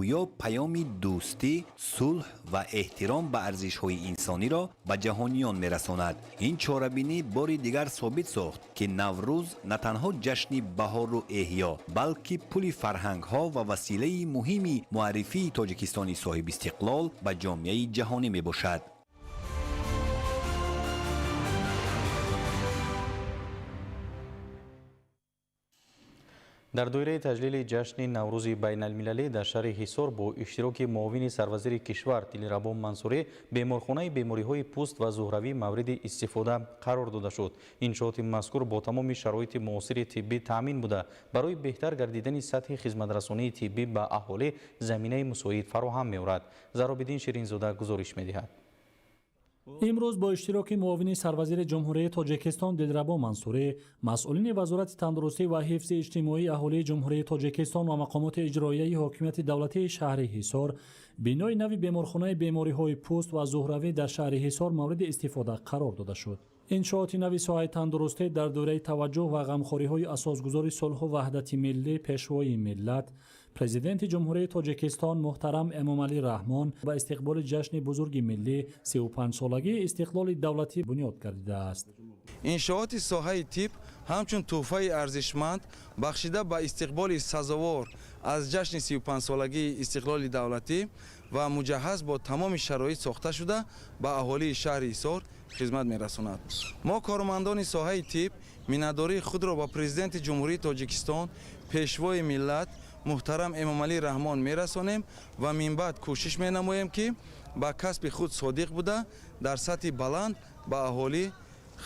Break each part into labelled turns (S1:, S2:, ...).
S1: Гӯё паёми дӯстӣ, сулҳ ва эҳтиром ба арзишҳои инсониро ба ҷаҳониён мерасонад. Ин чорабинӣ бори дигар собит сохт, ки Наврӯз на танҳо ҷашни баҳору эҳё, балки пули фарҳангҳо ва василаи муҳими муаррифии Тоҷикистони соҳибистиқлол ба ҷомеаи ҷаҳонӣ мебошад.
S2: Дар доираи таҷлили ҷашни Наврӯзи байналмилалӣ дар шаҳри Ҳисор бо иштироки муовини сарвазири кишвар Дилрабо Мансурӣ беморхонаи бемориҳои пӯст ва зуҳравӣ мавриди истифода қарор дода шуд. Иншооти мазкур бо тамоми шароити муосири тиббӣ таъмин буда, барои беҳтар гардидани сатҳи хизматрасонии тиббӣ ба аҳолӣ заминаи мусоид фароҳам меорад. Заробиддин Ширинзода гузориш медиҳад.
S3: Имрӯз бо иштироки муовини сарвазири Ҷумҳурии Тоҷикистон Дилрабо Мансурӣ, масъулини Вазорати тандурустӣ ва ҳифзи иҷтимоии аҳолии Ҷумҳурии Тоҷикистон ва мақомоти иҷроияи ҳокимияти давлатии шаҳри Ҳисор бинои нави беморхонаи бемориҳои пӯст ва зуҳравӣ дар шаҳри Ҳисор мавриди истифода қарор дода шуд. Иншооти нави соҳаи тандурустӣ дар доираи таваҷҷӯҳ ва ғамхориҳои асосгузори сулҳу ваҳдати миллӣ, Пешвои миллат, Президенти Ҷумҳурии Тоҷикистон муҳтарам Эмомалӣ Раҳмон ба истиқболи ҷашни бузурги миллӣ, 35-солагии истиқлоли давлатӣ бунёд гардидааст.
S4: Иншооти соҳаи тиб ҳамчун тӯҳфаи арзишманд бахшида ба истиқболи сазовор аз ҷашни 35-солагии истиқлоли давлатӣ ва муҷаҳҳаз бо тамоми шароит сохта шуда, ба аҳолии шаҳри Ҳисор хизмат мерасонад. Мо, кормандони соҳаи тиб, миннатдории худро ба Президенти Ҷумҳурии Тоҷикистон, Пешвои миллат муҳтарам Эмомалӣ Раҳмон мерасонем ва минбаъд кӯшиш менамоем, ки ба касби худ содиқ буда, дар сатҳи баланд ба аҳолӣ,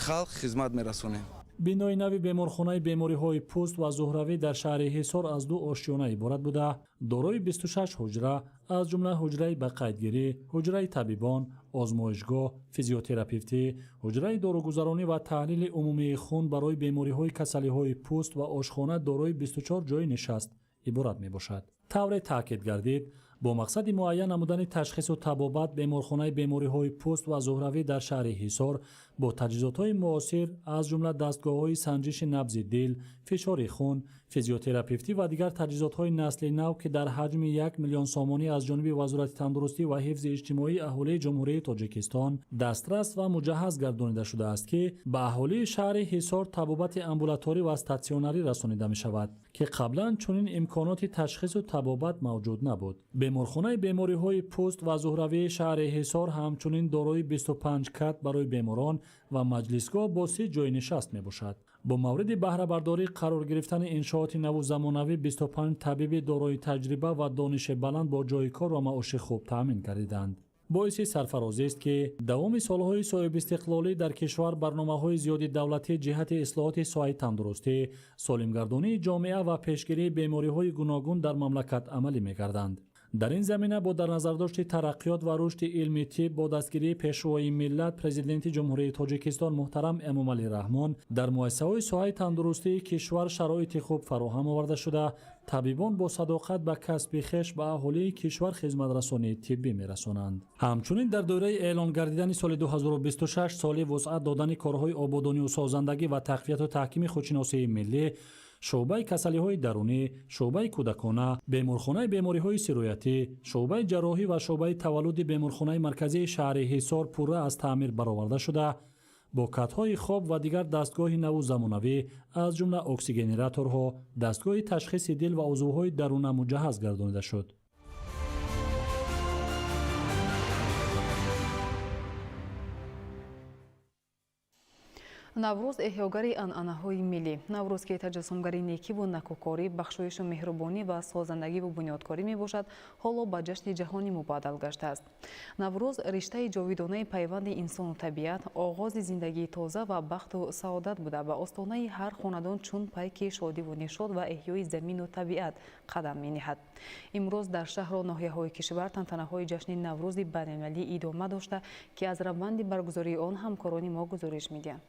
S4: халқ хизмат мерасонем.
S3: Бинои нави беморхонаи бемориҳои пӯст ва зуҳравӣ дар шаҳри Ҳисор аз ду ошёна иборат буда, дорои 26 ҳуҷра, аз ҷумла ҳуҷраи ба қайдгирӣ, ҳуҷраи табибон, озмоишгоҳ, физиотерапевтӣ, ҳуҷраи доругузаронӣ ва таҳлили умумии хун барои бемориҳои касалиҳои пӯст ва ошхона дорои 24 ҷойи нишаст иборат мебошад. Тавре таъкид гардид, бо мақсади муайян намудани ташхису табобат беморхонаи бемориҳои пӯст ва зуҳравӣ дар шаҳри Ҳисор бо таҷҳизотҳои муосир, аз ҷумла дастгоҳҳои санҷиши набзи дил, фишори хун, физиотерапевтӣ ва дигар таҷҳизотҳои насли нав, ки дар ҳаҷми 1 миллион сомонӣ аз ҷониби Вазорати тандурустӣ ва ҳифзи иҷтимоии аҳолии Ҷумҳурии Тоҷикистон дастрас ва муҷаҳҳаз гардонида шудааст, ки ба аҳолии шаҳри Ҳисор табобати амбулаторӣ ва статсионарӣ расонида мешавад, ки қаблан чунин имконоти ташхису табобат мавҷуд набуд. Беморхонаи бемориҳои пӯст ва зуҳравии шаҳри Ҳисор ҳамчунин дорои 25 кат барои беморон ва маҷлисгоҳ бо 30 ҷойи нишаст мебошад. Бо мавриди баҳрабардорӣ қарор гирифтани иншооти наву замонавӣ 25 табиби дорои таҷриба ва дониши баланд бо ҷойи кор ва маоши хуб таъмин гардиданд. Боиси сарфарозист, ки давоми солҳои соҳибистиқлолӣ дар кишвар барномаҳои зиёди давлатӣ ҷиҳати ислоҳоти соҳаи тандурустӣ, солимгардонии ҷомеа ва пешгирии бемориҳои гуногун дар мамлакат амалӣ мегарданд. Дар ин замина бо дар назардошти тараққиёт ва рушди илми тиб, бо дастгирии Пешвои миллат, Президенти Ҷумҳурии Тоҷикистон муҳтарам Эмомалӣ Раҳмон дар муассисаҳои соҳаи тандурустии кишвар шароити хуб фароҳам оварда шуда, табибон бо садоқат ба касби хеш ба аҳолии кишвар хизматрасонии тиббӣ мерасонанд. Ҳамчунин дар доираи эълон гардидани соли 2026 соли вусъат додани корҳои ободонию созандагӣ ва тақвияту таҳкими худшиносии миллӣ, шӯъбаи касалиҳои дарунӣ, шӯъбаи кӯдакона, беморхонаи бемориҳои сироятӣ, шӯъбаи ҷарроҳӣ ва шӯъбаи таваллуди беморхонаи марказии шаҳри Ҳисор пурра аз таъмир бароварда шуда, бо катҳои хоб ва дигар дастгоҳи наву замонавӣ, аз ҷумла оксигенераторҳо, дастгоҳи ташхиси дил ва узвҳои даруна муҷаҳҳаз гардонида шуд.
S5: Наврӯз — эҳёгари анъанаҳои миллӣ. Наврӯз, ки таҷассумгари некиву накӯкорӣ, бахшоишу меҳрубонӣ ва созандагиву бунёдкорӣ мебошад, ҳоло ба ҷашни ҷаҳонӣ мубаддал гаштааст. Наврӯз риштаи ҷовидонаи пайванди инсону табиат, оғози зиндагии тоза ва бахту саодат буда, ба остонаи ҳар хонадон чун пайки шодиву нишод ва эҳёи замину табиат қадам мениҳад. Имрӯз дар шаҳру ноҳияҳои кишвар тантанаҳои ҷашни Наврӯзи байналмилалӣ идома дошта, ки аз раванди баргузории он ҳамкорони мо гузориш медиҳанд.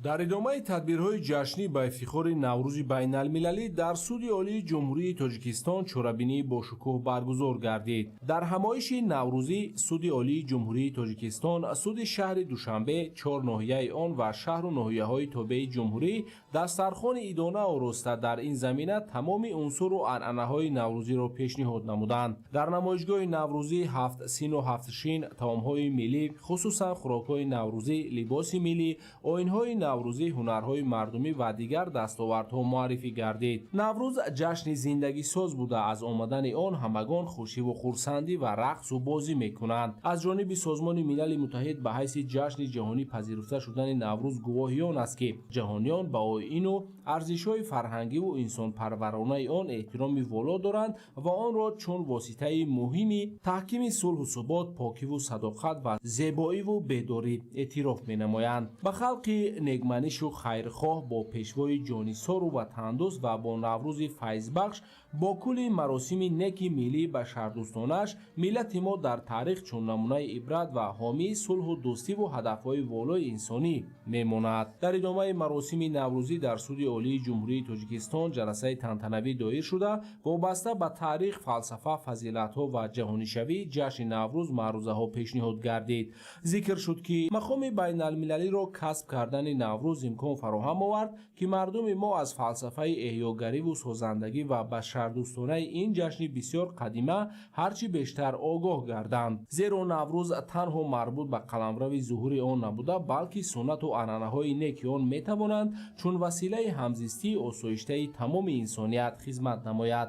S6: Дар идомаи тадбирҳои ҷашнӣ ба ифтихори Наврӯзи байналмилалӣ дар Суди Олии Ҷумҳурии Тоҷикистон чорабинии бошукӯҳ баргузор гардид. Дар ҳамоиши наврӯзӣ Суди Олии Ҷумҳурии Тоҷикистон, Суди шаҳри Душанбе, чор ноҳияи он ва шаҳру ноҳияҳои тобеи ҷумҳурӣ дастархони идона ороста дар ин замина тамоми унсуру анъанаҳои наврӯзиро пешниҳод намуданд. Дар намоишгоҳи наврӯзӣ ҳафт сину ҳафт шин, таомҳои миллӣ, хусусан хӯрокҳои наврӯзӣ, либоси миллӣ, оинҳои наврӯзӣ, ҳунарҳои мардумӣ ва дигар дастовардҳо муаррифӣ гардид. Наврӯз ҷашни зиндагисоз буда, аз омадани он ҳамагон хушиву хурсандӣ ва рақсу бозӣ мекунанд. Аз ҷониби Созмони Милали Муттаҳид ба ҳайси ҷашни ҷаҳонӣ пазируфта шудани Наврӯз гувоҳи он аст, ки ҷаҳониён ба оину арзишҳои фарҳангиву инсонпарваронаи он эҳтироми воло доранд ва онро чун воситаи муҳими таҳкими сулҳу субот, покиву садоқат ва зебоиву бедорӣ эътироф менамоянд. Ба халқи некманишу хайрхоҳ бо пешвои ҷонисору ватандӯст ва бо Наврӯзи файзбахш бо кулли маросими неки миллии башардӯстонааш миллати мо дар таърих чун намунаи ибрат ва ҳомии сулҳу дӯстиву ҳадафҳои волои инсонӣ мемонад. Дар идомаи маросими наврӯзӣ дар Суди Олии Ҷумҳурии Тоҷикистон ҷаласаи тантанавӣ доир шуда, вобаста ба таърих, фалсафа, фазилатҳо ва ҷаҳонишавии ҷашни Наврӯз маърузаҳо пешниҳод гардид. Зикр шуд, ки мақоми байналмилалиро касб кардани Наврӯз имкон фароҳам овард, ки мардуми мо аз фалсафаи эҳёгариву созандагӣ ва башардӯстонаи ин ҷашни бисёр қадима ҳарчи бештар огоҳ гарданд. Зеро Наврӯз танҳо марбут ба қаламрави зуҳури он набуда, балки суннату анъанаҳои неки он метавонанд чун василаи ҳамзистии осоиштаи тамоми инсоният хизмат намояд.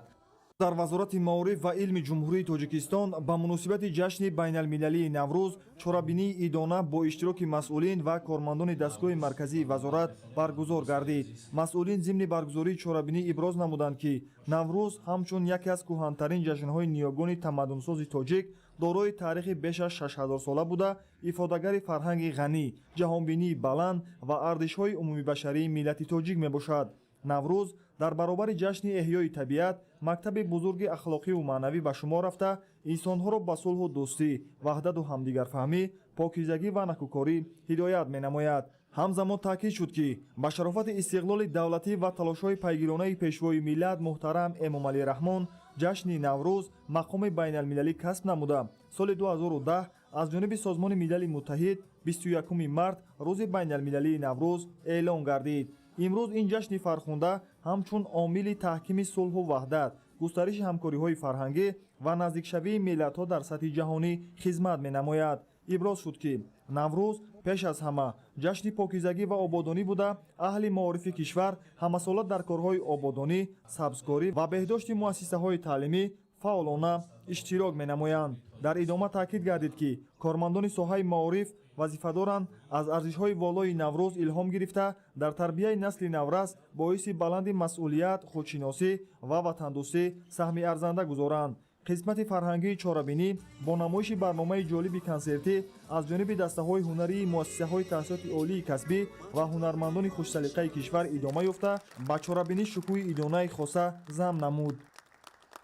S7: Дар Вазорати маориф ва илми Ҷумҳурии Тоҷикистон ба муносибати ҷашни байналмилалии Наврӯз чорабинии идона бо иштироки масъулин ва кормандони дастгоҳи марказии вазорат баргузор гардид. Масъулин зимни баргузории чорабинӣ иброз намуданд, ки Наврӯз ҳамчун яке аз кӯҳантарин ҷашнҳои ниёгони тамаддунсози тоҷик дорои таърихи беш аз 6000 сола буда, ифодагари фарҳанги ғанӣ, ҷаҳонбинии баланд ва арзишҳои умумибашарии миллати тоҷик мебошад. Наврӯз дар баробари ҷашни эҳёи табиат мактаби бузурги ахлоқиву маънавӣ ба шумор рафта, инсонҳоро ба сулҳу дӯстӣ, ваҳдату ҳамдигарфаҳмӣ, покизагӣ ва накӯкорӣ ҳидоят менамояд. Ҳамзамон таъкид шуд, ки ба шарофати истиқлоли давлатӣ ва талошҳои пайгиронаи пешвои миллат муҳтарам Эмомалӣ Раҳмон ҷашни Наврӯз мақоми байналмилалӣ касб намуда, соли 2010 аз ҷониби Созмони Милали Муттаҳид 21 март рӯзи байналмилалии Наврӯз эълон гардид. Имрӯз ин ҷашни фархунда ҳамчун омили таҳкими сулҳу ваҳдат, густариши ҳамкориҳои фарҳангӣ ва наздикшавии миллатҳо дар сатҳи ҷаҳонӣ хизмат менамояд. Иброз шуд, ки Наврӯз пеш аз ҳама ҷашни покизагӣ ва ободонӣ буда, аҳли маорифи кишвар ҳамасола дар корҳои ободонӣ, сабзкорӣ ва беҳдошти муассисаҳои таълимӣ фаъолона иштирок менамоянд. Дар идома таъкид гардид, ки кормандони соҳаи маориф вазифа доранд аз арзишҳои волои Наврӯз илҳом гирифта, дар тарбияи насли наврас боиси баланди масъулият, худшиносӣ ва ватандӯстӣ саҳми арзанда гузоранд. Қисмати фарҳангии чорабинӣ бо намоиши барномаи ҷолиби консертӣ аз ҷониби дастаҳои ҳунарии муассисаҳои таҳсилоти олии касбӣ ва ҳунармандони хушсалиқаи кишвар идома ёфта, ба чорабинӣ шукӯҳи идонаи хоса зам намуд.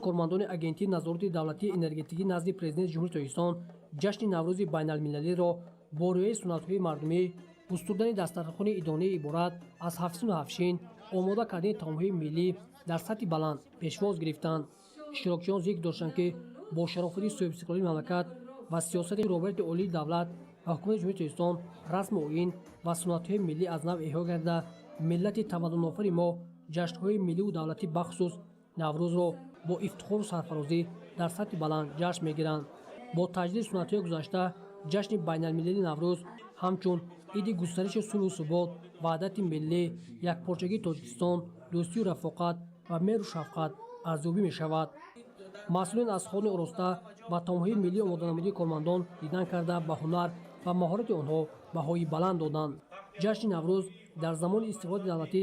S8: Кормандони Агентии назорати давлатии энергетикӣ назди Президенти Ҷумҳурии Тоҷикистон ҷашни Наврӯзи байналмилалиро бо риояи суннатҳои мардумӣ, густурдани дастархони идонаи иборат аз ҳафтсину ҳафтшин, омода кардани таомҳои миллӣ дар сатҳи баланд пешвоз гирифтанд. Иштирокчиён зикр доштанд, ки бо шарофати соҳибистиқлолии мамлакат ва сиёсати роҳбарияти олии давлат ва Ҳукумати Ҷумҳурии Тоҷикистон расму оин ва суннатҳои миллӣ аз нав эҳё гардида, миллати тамаддунофари мо ҷашнҳои милливу давлатӣ, бахусус Наврӯзро бо ифтихору сарфарозӣ дар сатҳи баланд ҷашн мегиранд. Бо таҷдиди суннатҳои гузашта ҷашни байналмилалии Наврӯз ҳамчун иди густариши сулҳу субот, ваҳдати миллӣ, якпорчагии Тоҷикистон, дӯстию рафоқат ва меҳру шафқат арзёбӣ мешавад. Масъулин аз хони ороста ва таомҳои миллӣ омоданамудии кормандон дидан карда, ба ҳунар ва маҳорати онҳо баҳои баланд доданд. Ҷашни Наврӯз дар замони истиқлоли давлатӣ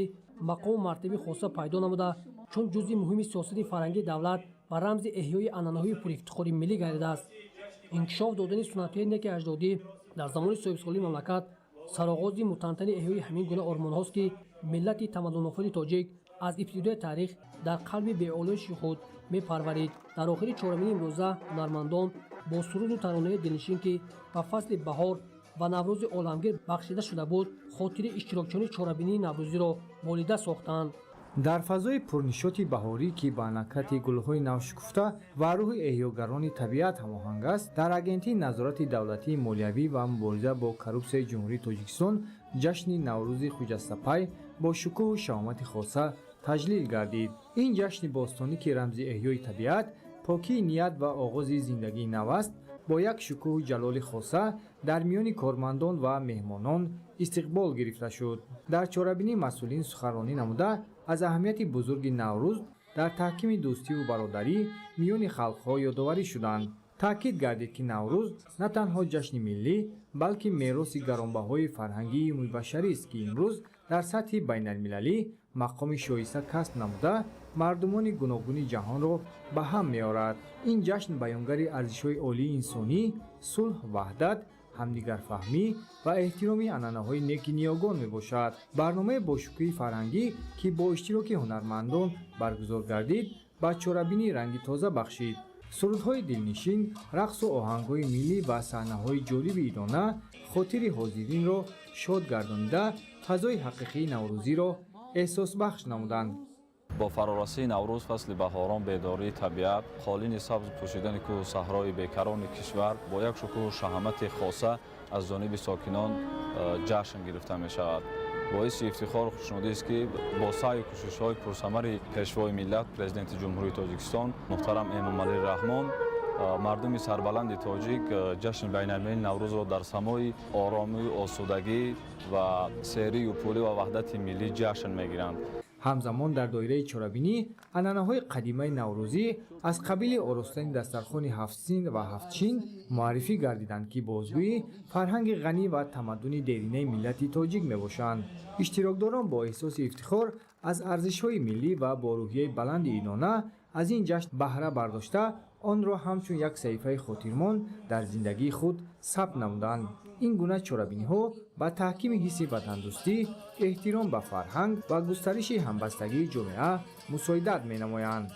S8: мақому мартабаи хоса пайдо намуда, чун ҷузъи муҳими сиёсати фарҳангии давлат ва рамзи эҳёи анъанаҳои пурифтихори миллӣ гардидааст. Инкишоф додани суннатҳои неки аҷдодӣ дар замони соҳибистиқлолии мамлакат сароғози мутантани эҳёи ҳамин гуна ормонҳост, ки миллати тамаддунофари тоҷик аз ибтидои таърих дар қалби беолоиши худ мепарварид. Дар охири чорабинии имрӯза ҳунармандон бо суруду таронаҳои дилнишин, ки ба фасли баҳор ва Наврӯзи оламгир бахшида шуда буд, хотири иштирокчиёни чорабинии наврӯзиро болида сохтанд.
S9: Дар фазои пурнишоти баҳорӣ, ки ба накҳати гулҳои навшукуфта ва рӯҳи эҳёгарони табиат ҳамоҳанг аст, дар Агентии назорати давлатии молиявӣ ва мубориза бо коррупсияи Ҷумҳурии Тоҷикистон ҷашни Наврӯзи хуҷастапай бо шукӯҳу шаҳомати хоса таҷлил гардид. Ин ҷашни бостонӣ, ки рамзи эҳёи табиат, покии ният ва оғози зиндагии нав аст, бо як шукӯҳу ҷалоли хоса дар миёни кормандон ва меҳмонон истиқбол гирифта шуд. Дар чорабинӣ масъулин суханронӣ намуда, аз аҳамияти бузурги Наврӯз дар таҳкими дӯстиву бародарӣ миёни халқҳо ёдоварӣ шуданд. Таъкид гардид, ки Наврӯз на танҳо ҷашни миллӣ, балки мероси гаронбаҳои фарҳангии умумибашарист, ки имрӯз дар сатҳи байналмилалӣ мақоми шоиста касб намуда, мардумони гуногуни ҷаҳонро ба ҳам меорад. Ин ҷашн баёнгари арзишҳои олии инсонӣ, сулҳ, ваҳдат, ҳамдигарфаҳмӣ ва эҳтироми анъанаҳои неки ниёгон мебошад. Барномаи бошукӯҳи фарҳангӣ, ки бо иштироки ҳунармандон баргузор гардид, ба чорабинӣ ранги тоза бахшид. Сурудҳои дилнишин, рақсу оҳангҳои миллӣ ва саҳнаҳои ҷолиби идона хотири ҳозиринро шод гардонида, фазои ҳақиқии наврӯзиро эҳсосбахш намуданд.
S10: Бо фарорасии Наврӯз, фасли баҳорон, бедории табиат, қолини сабз пӯшидани кӯҳу саҳрои бекарони кишвар бо як шукӯҳу шаҳамати хоса аз ҷониби сокинон ҷашн гирифта мешавад. Боиси ифтихору хушнудист, ки бо саъю кӯшишҳои пурсамари Пешвои миллат, Президенти Ҷумҳурии Тоҷикистон муҳтарам Эмомалӣ Раҳмон, мардуми сарбаланди тоҷик ҷашни байналмилалии Наврӯзро дар самои оромию осудагӣ ва серию пулӣ ва ваҳдати миллӣ ҷашн мегиранд.
S9: Ҳамзамон, дар доираи чорабинӣ анъанаҳои қадимаи наврӯзӣ аз қабили оростани дастархони ҳафтсин ва ҳафтчин муаррифӣ гардиданд, ки бозгӯи фарҳанги ғанӣ ва тамаддуни деринаи миллати тоҷик мебошанд. Иштирокдорон бо эҳсоси ифтихор аз арзишҳои миллӣ ва бо рӯҳияи баланди идона аз ин ҷашн баҳра бардошта, онро ҳамчун як саҳифаи хотирмон дар зиндагии худ сабт намуданд. Ин гуна чорабиниҳо ба таҳкими ҳисси ватандӯстӣ, эҳтиром ба фарҳанг ва густариши ҳамбастагии ҷомеа мусоидат менамоянд.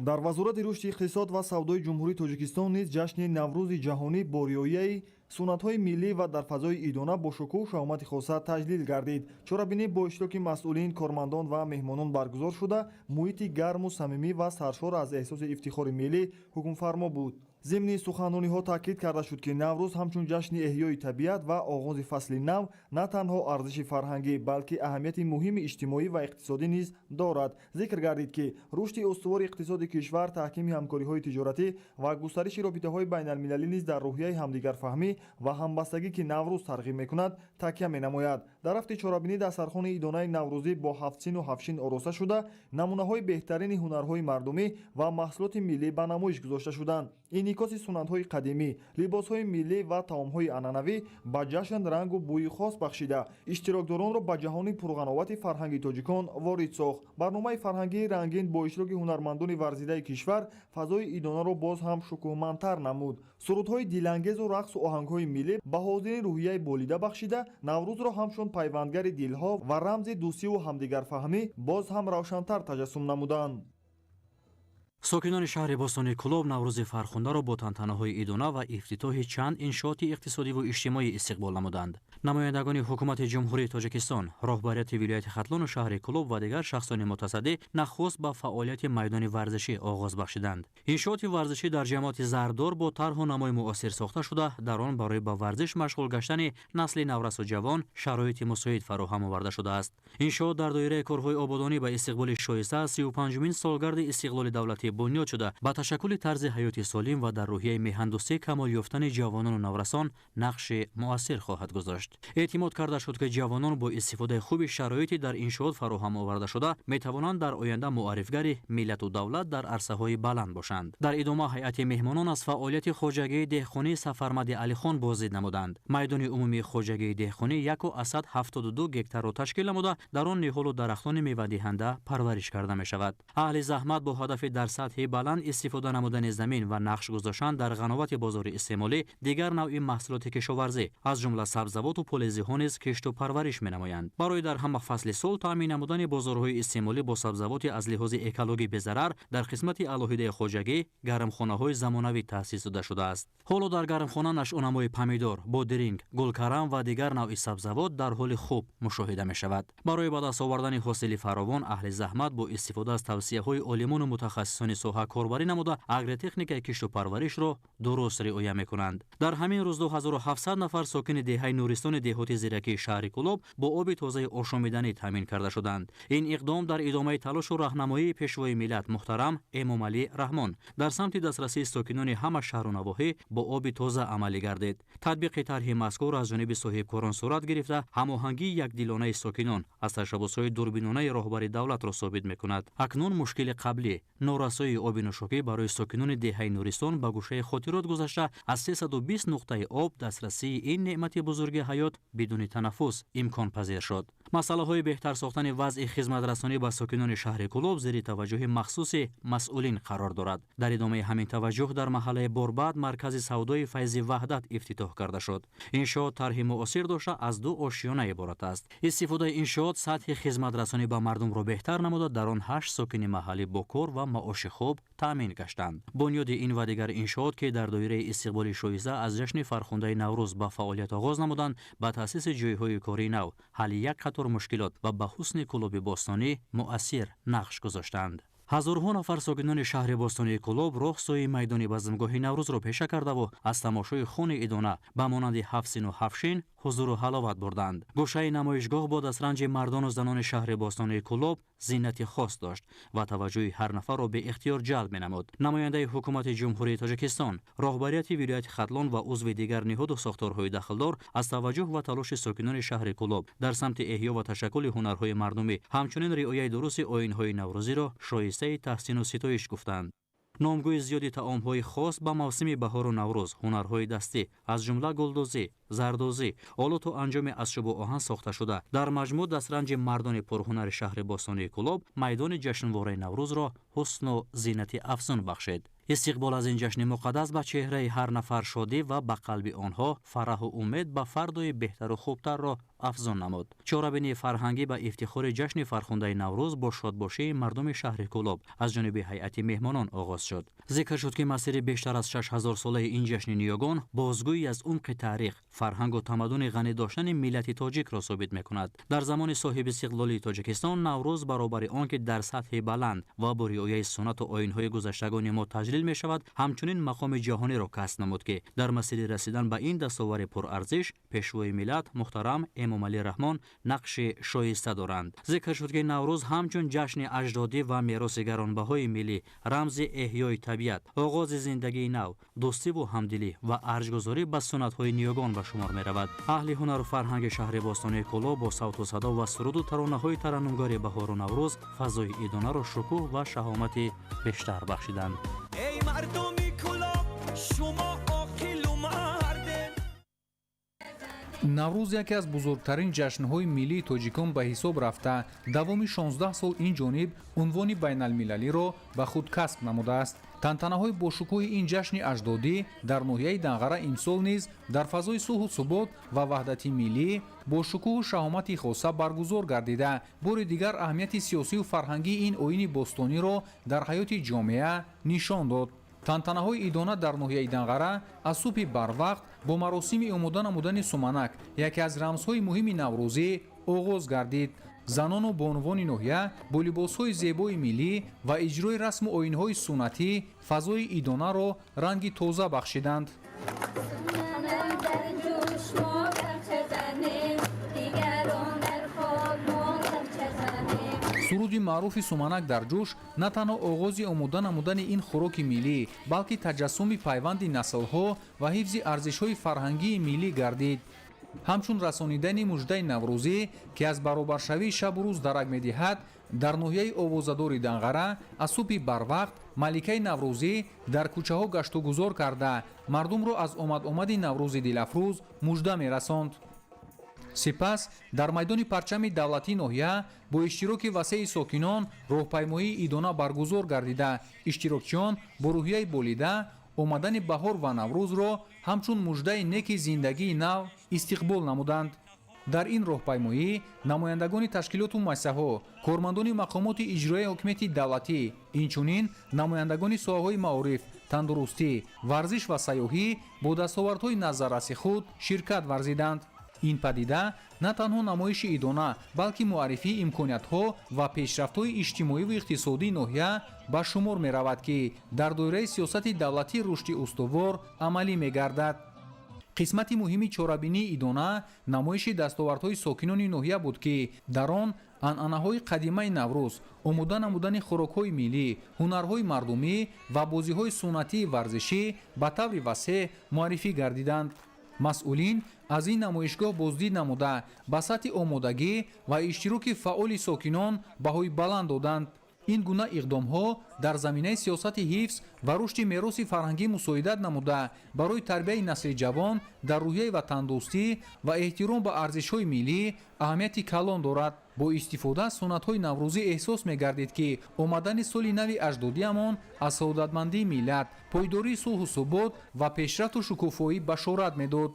S7: Дар Вазорати рушди иқтисод ва савдои Ҷумҳурии Тоҷикистон низ ҷашни Наврӯзи ҷаҳонӣ бо риояи суннатҳои миллӣ ва дар фазои идона бо шукӯҳу шаҳомати хоса таҷлил гардид. Чорабинӣ бо иштироки масъулин, кормандон ва меҳмонон баргузор шуда, муҳити гарму самимӣ ва саршор аз эҳсоси ифтихори миллӣ ҳукмфармо буд. Зимни суханрониҳо таъкид карда шуд, ки Наврӯз ҳамчун ҷашни эҳёи табиат ва оғози фасли нав на танҳо арзиши фарҳангӣ, балки аҳамияти муҳими иҷтимоӣ ва иқтисодӣ низ дорад. Зикр гардид, ки рушди устувори иқтисоди кишвар, таҳкими ҳамкориҳои тиҷоратӣ ва густариши робитаҳои байналмилалӣ низ дар рӯҳияи ҳамдигарфаҳмӣ ва ҳамбастагӣ, ки Наврӯз тарғиб мекунад, такя менамояд. Дар рафти чорабинӣ дастархони идонаи наврӯзӣ бо ҳафтсину ҳафтшин ороста шуда, намунаҳои беҳтарини ҳунарҳои мардумӣ ва маҳсулоти миллӣ ба намоиш гузошта шуданд. Инъикоси суннатҳои қадимӣ, либосҳои миллӣ ва таомҳои анъанавӣ ба ҷашн рангу бӯи хос бахшида, иштирокдоронро ба ҷаҳони пурғановати фарҳанги тоҷикон ворид сохт. Барномаи фарҳангии рангин бо иштироки ҳунармандони варзидаи кишвар фазои идонаро боз ҳам шукӯҳмандтар намуд. Сурудҳои дилангезу рақсу оҳангҳои миллӣ ба ҳозирин рӯҳияи болида бахшида, Наврӯзро ҳамчун пайвандгари дилҳо ва рамзи дӯстиву ҳамдигарфаҳмӣ боз ҳам равшантар таҷассум намуданд.
S11: Сокинони шаҳри бостонии Кӯлоб Наврӯзи фархундаро бо тантанаҳои идона ва ифтитоҳи чанд иншооти иқтисодиву иҷтимоӣ истиқбол намуданд. Намояндагони Ҳукумати Ҷумҳурии Тоҷикистон, роҳбарияти вилояти Хатлону шаҳри Кӯлоб ва дигар шахсони мутасаддӣ нахуст ба фаъолияти майдони варзишӣ оғоз бахшиданд. Иншооти варзишӣ дар ҷамоати Зардор бо тарҳу намои муосир сохта шуда, дар он барои ба варзиш машғул гаштани насли наврасу ҷавон шароити мусоид фароҳам оварда шудааст. Иншоот дар доираи корҳои ободонӣ ба истиқболи шоиста аз 35-умин солгарди истиқлоли давлатӣ бунёд шуда, ба ташаккули тарзи ҳаёти солим ва дар рӯҳияи меҳандӯстӣ камол ёфтани ҷавонону наврасон нақши муассир хоҳад гузошт. Эътимод карда шуд, ки ҷавонон бо истифодаи хуби шароити дар иншоот фароҳам оварда шуда метавонанд дар оянда муаррифгари миллату давлат дар арсаҳои баланд бошанд. Дар идома ҳайати меҳмонон аз фаъолияти хоҷагии деҳқонии Сафармади Алихон боздид намуданд. Майдони умумии хоҷагии деҳқонӣ 1,72 гектарро ташкил намуда, дар он ниҳолу дарахтони мевадиҳанда парвариш карда мешавад. Аҳли заҳмат бо ҳадафи дар Сатҳи баланд истифода намудани замин ва нақш гузоштан дар ғановати бозори истеъмолӣ, дигар навъи маҳсулоти кишоварзӣ, аз ҷумла сабзавоту полезиҳо низ кишту парвариш менамоянд. Барои дар ҳама фасли сол таъмин намудани бозорҳои истеъмолӣ бо сабзавоти аз лиҳози экологӣ безарар, дар қисмати алоҳидаи хоҷагӣ гармхонаҳои замонавӣ таъсис дода шудааст. Ҳоло дар гармхона нашъунамои помидор, бодиринг, гулкарам ва дигар навъи сабзавот дар ҳоли хуб мушоҳида мешавад. Барои ба даст овардани ҳосили фаровон аҳли заҳмат бо истифода аз тавсияҳои олимону мутахассисони соҳа корбарӣ намуда, агротехникаи кишту парваришро дуруст риоя мекунанд. Дар ҳамин рӯз 2700 нафар сокини деҳаи Нуристони деҳоти Зиракии шаҳри Кӯлоб бо оби тозаи ошомиданӣ таъмин карда шуданд. Ин иқдом дар идомаи талошу раҳнамоии Пешвои миллат муҳтарам Эмомалӣ Раҳмон дар самти дастрасии сокинони ҳама шаҳру навоҳӣ бо оби тоза амалӣ гардид. Татбиқи тарҳи мазкур аз ҷониби соҳибкорон сурат гирифта, ҳамоҳангии якдилонаи сокинон аз ташаббусҳои дурбинонаи роҳбари давлатро собит мекунад. Акнун мушкили қаблӣ, норасоии оби нӯшокӣ барои сокинони деҳаи Нуристон ба гӯшаи хотирот гузашта, аз 320 нуқтаи об дастрасии ин неъмати бузурги ҳаёт бидуни танаффус имконпазир шуд. Масъалаҳои беҳтар сохтани вазъи хизматрасонӣ ба сокинони шаҳри Кӯлоб зери таваҷҷӯҳи махсуси масъулин қарор дорад. Дар идомаи ҳамин таваҷҷӯҳ дар маҳаллаи Борбад маркази савдои Файзи Ваҳдат ифтитоҳ карда шуд. Иншоот тарҳи муосир дошта, аз ду ошёна иборат аст. Истифодаи иншоот сатҳи хизматрасонӣ ба мардумро беҳтар намуда, дар он 8 сокини маҳаллӣ бо кор ва маоши хуб таъмин гаштанд. Бунёди ин ва дигар иншоот, ки дар доираи истиқболи шоиста аз ҷашни фархундаи Наврӯз ба фаъолият оғоз намуданд, ба таъсиси ҷойҳои кории нав, ҳалли як қатор мушкилот ва ба ҳусни Кӯлоби бостонӣ муассир нақш гузоштанд. Ҳазорҳо нафар сокинони шаҳри бостонии Кӯлоб роҳ сӯи майдони базмгоҳи Наврӯзро пеша кардаву аз тамошои хуни идона ба монанди ҳафтсину ҳафшин ҳузуру ҳаловат бурданд. Гӯшаи намоишгоҳ бо дастранҷи мардону занони шаҳри бостонии Кӯлоб зинати хос дошт ва таваҷҷӯҳи ҳар нафарро беихтиёр ҷалб менамуд. Намояндаи ҳукумати Ҷумҳурии Тоҷикистон, роҳбарияти вилояти Хатлон ва узви дигар ниҳоду сохторҳои дахлдор аз таваҷҷӯҳ ва талоши сокинони шаҳри Кӯлоб дар самти эҳё ва ташаккули ҳунарҳои мардумӣ, ҳамчунин риояи дурусти оинҳои наврӯзиро шоистаи таҳсину ситоиш гуфтанд. Номгӯи зиёди таомҳои хос ба мавсими баҳору Наврӯз, ҳунарҳои дастӣ, аз ҷумла гулдӯзӣ, зардӯзӣ, олоту анҷоми аз чӯбу оҳан сохта шуда, дар маҷмӯъ дастранҷи мардони пурҳунари шаҳри бостонии Кӯлоб майдони ҷашнвораи Наврӯзро ҳусну зинати афзун бахшид. Истиқбол аз ин ҷашни муқаддас ба чеҳраи ҳар нафар шодӣ ва ба қалби онҳо фараҳу умед ба фардои беҳтару хубтарро афзун намуд. Чорабинии фарҳангӣ ба ифтихори ҷашни фархундаи Наврӯз бо шодбошии мардуми шаҳри Кӯлоб аз ҷониби ҳайати меҳмонон оғоз шуд. Зикр шуд, ки масири бештар аз 6000-солаи ин ҷашни ниёгон бозгӯӣ аз умқи таърих, фарҳангу тамаддуни ғанӣ доштани миллати тоҷикро собит мекунад. Дар замони соҳибистиқлолии Тоҷикистон Наврӯз баробари он ки дар сатҳи баланд ва бо риояи суннату оинҳои гузаштагони мо таҷлил мешавад, ҳамчунин мақоми ҷаҳониро касб намуд, ки дар масири расидан ба ин дастовари пурарзиш Пешвои миллат муҳтарам Эмомалӣ Раҳмон нақши шоиста доранд. Зикр шуд, ки Наврӯз ҳамчун ҷашни аҷдодӣ ва мероси гаронбаҳои миллӣ, рамзи эҳёи табиат, оғози зиндагии нав, дӯстиву ҳамдилӣ ва арҷгузорӣ ба суннатҳои ниёгон ба шумор меравад. Аҳли ҳунару фарҳанги шаҳри бостонии Кӯлоб бо савту садо ва суруду таронаҳои тараннумгари баҳору Наврӯз фазои идонаро шукӯҳ ва шаҳомати бештар бахшиданд.
S12: Эй мардуми Кӯлоб, шумо оқилу мардед.
S13: Наврӯз яке аз бузургтарин ҷашнҳои миллии тоҷикон ба ҳисоб рафта, давоми 16 сол ин ҷониб унвони байналмилалиро ба худ касб намудааст. Тантанаҳои бошукӯҳи ин ҷашни аҷдодӣ дар ноҳияи Данғара имсол низ дар фазои сулҳу субот ва ваҳдати миллӣ бо шукӯҳу шаҳомати хоса баргузор гардида, бори дигар аҳамияти сиёсию фарҳангии ин оини бостониро дар ҳаёти ҷомеа нишон дод. Тантанаҳои идона дар ноҳияи Данғара аз субҳи барвақт бо маросими омода намудани суманак, яке аз рамзҳои муҳими наврӯзӣ, оғоз гардид. Занону бонувони ноҳия бо либосҳои зебои миллӣ ва иҷрои расму оинҳои суннатӣ фазои идонаро ранги тоза бахшиданд. Суруди маъруфи суманак дар ҷӯш на танҳо оғози омода намудани ин хӯроки миллӣ, балки таҷассуми пайванди наслҳо ва ҳифзи арзишҳои фарҳангии миллӣ гардид. Ҳамчун расонидани муждаи наврӯзӣ, ки аз баробаршавии шабу рӯз дарак медиҳад, дар ноҳияи овозадори Данғара аз субҳи барвақт маликаи наврӯзӣ дар кӯчаҳо гаштугузор карда, мардумро аз омад-омади наврӯзи дилафрӯз мужда мерасонд. Сипас дар майдони парчами давлатии ноҳия бо иштироки васеи сокинон роҳпаймоии идона баргузор гардида, иштирокчиён бо рӯҳияи болида омадани баҳор ва Наврӯзро ҳамчун муждаи неки зиндагии нав истиқбол намуданд. Дар ин роҳпаймоӣ намояндагони ташкилоту муассисаҳо, кормандони мақомоти иҷроияи ҳокимияти давлатӣ, инчунин намояндагони соҳаҳои маориф, тандурустӣ, варзиш ва сайёҳӣ бо дастовардҳои назарраси худ ширкат варзиданд. Ин падида на танҳо намоиши идона, балки муаррифии имкониятҳо ва пешрафтҳои иҷтимоиву иқтисодии ноҳия ба шумор меравад, ки дар доираи сиёсати давлатии рушди устувор амалӣ мегардад. Қисмати муҳими чорабинии идона намоиши дастовардҳои сокинони ноҳия буд, ки дар он анъанаҳои қадимаи Наврӯз, омода намудани хӯрокҳои миллӣ, ҳунарҳои мардумӣ ва бозиҳои суннатии варзишӣ ба таври васеъ муаррифӣ гардиданд. Масъулин аз ин намоишгоҳ боздид намуда, ба сатҳи омодагӣ ва иштироки фаъоли сокинон баҳои баланд доданд. Ин гуна иқдомҳо дар заминаи сиёсати ҳифз ва рушди мероси фарҳангӣ мусоидат намуда, барои тарбияи насли ҷавон дар рӯҳияи ватандӯстӣ ва эҳтиром ба арзишҳои миллӣ аҳамияти калон дорад. Бо истифода аз суннатҳои наврӯзӣ эҳсос мегардид, ки омадани соли нави аҷдодиамон аз саодатмандии миллат, пойдории сулҳу субот ва пешрафту шукуфоӣ башорат медод.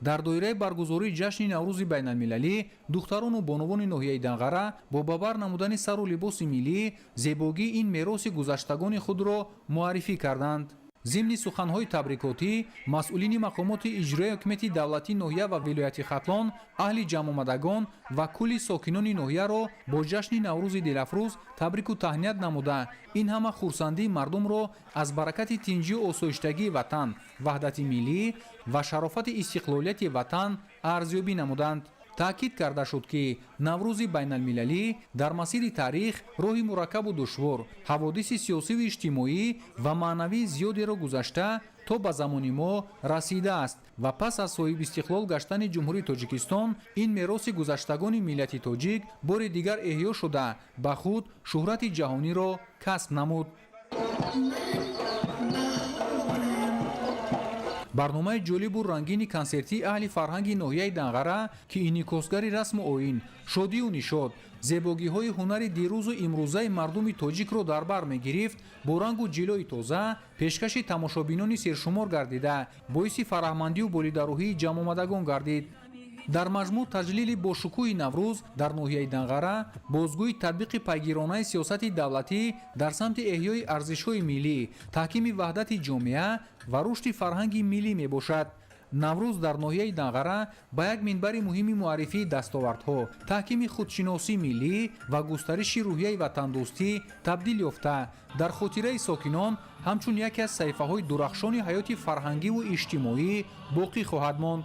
S13: Дар доираи баргузории ҷашни Наврӯзи байналмилалӣ духтарону бонувони ноҳияи Данғара бо ба бар намудани сару либоси миллӣ зебогии ин мероси гузаштагони худро муаррифӣ карданд. Зимни суханҳои табрикотӣ масъулини мақомоти иҷроияи ҳокимияти давлатии ноҳия ва вилояти Хатлон аҳли ҷамъомадагон ва кулли сокинони ноҳияро бо ҷашни Наврӯзи дилафрӯз табрику таҳният намуда, ин ҳама хурсандии мардумро аз баракати тинҷию осоиштагии ватан, ваҳдати миллӣ ва шарофати истиқлолияти ватан арзёбӣ намуданд. Таъкид карда шуд, ки Наврӯзи байналмилалӣ дар масири таърих роҳи мураккабу душвор, ҳаводиси сиёсиву иҷтимоӣ ва маънавии зиёдеро гузашта то ба замони мо расидааст ва пас аз соҳибистиқлол гаштани Ҷумҳурии Тоҷикистон ин мероси гузаштагони миллати тоҷик бори дигар эҳё шуда, ба худ шӯҳрати ҷаҳониро касб намуд. Барномаи ҷолибу рангини консертии аҳли фарҳанги ноҳияи Данғара, ки инъикосгари расму оин, шодию нишод, зебогиҳои ҳунари дирӯзу имрӯзаи мардуми тоҷикро дар бар мегирифт, бо рангу ҷилои тоза пешкаши тамошобинони сершумор гардида, боиси фараҳмандию болидарӯҳии ҷамъомадагон гардид. Дар маҷмӯъ таҷлили бошукӯҳи Наврӯз дар ноҳияи Данғара бозгӯи татбиқи пайгиронаи сиёсати давлатӣ дар самти эҳёи арзишҳои миллӣ, таҳкими ваҳдати ҷомеа ва рушди фарҳанги миллӣ мебошад. Наврӯз дар ноҳияи Данғара ба як минбари муҳими муаррифии дастовардҳо, таҳкими худшиносии миллӣ ва густариши рӯҳияи ватандӯстӣ табдил ёфта, дар хотираи сокинон ҳамчун яке аз саҳифаҳои дурахшони ҳаёти фарҳангиву иҷтимоӣ боқӣ хоҳад монд.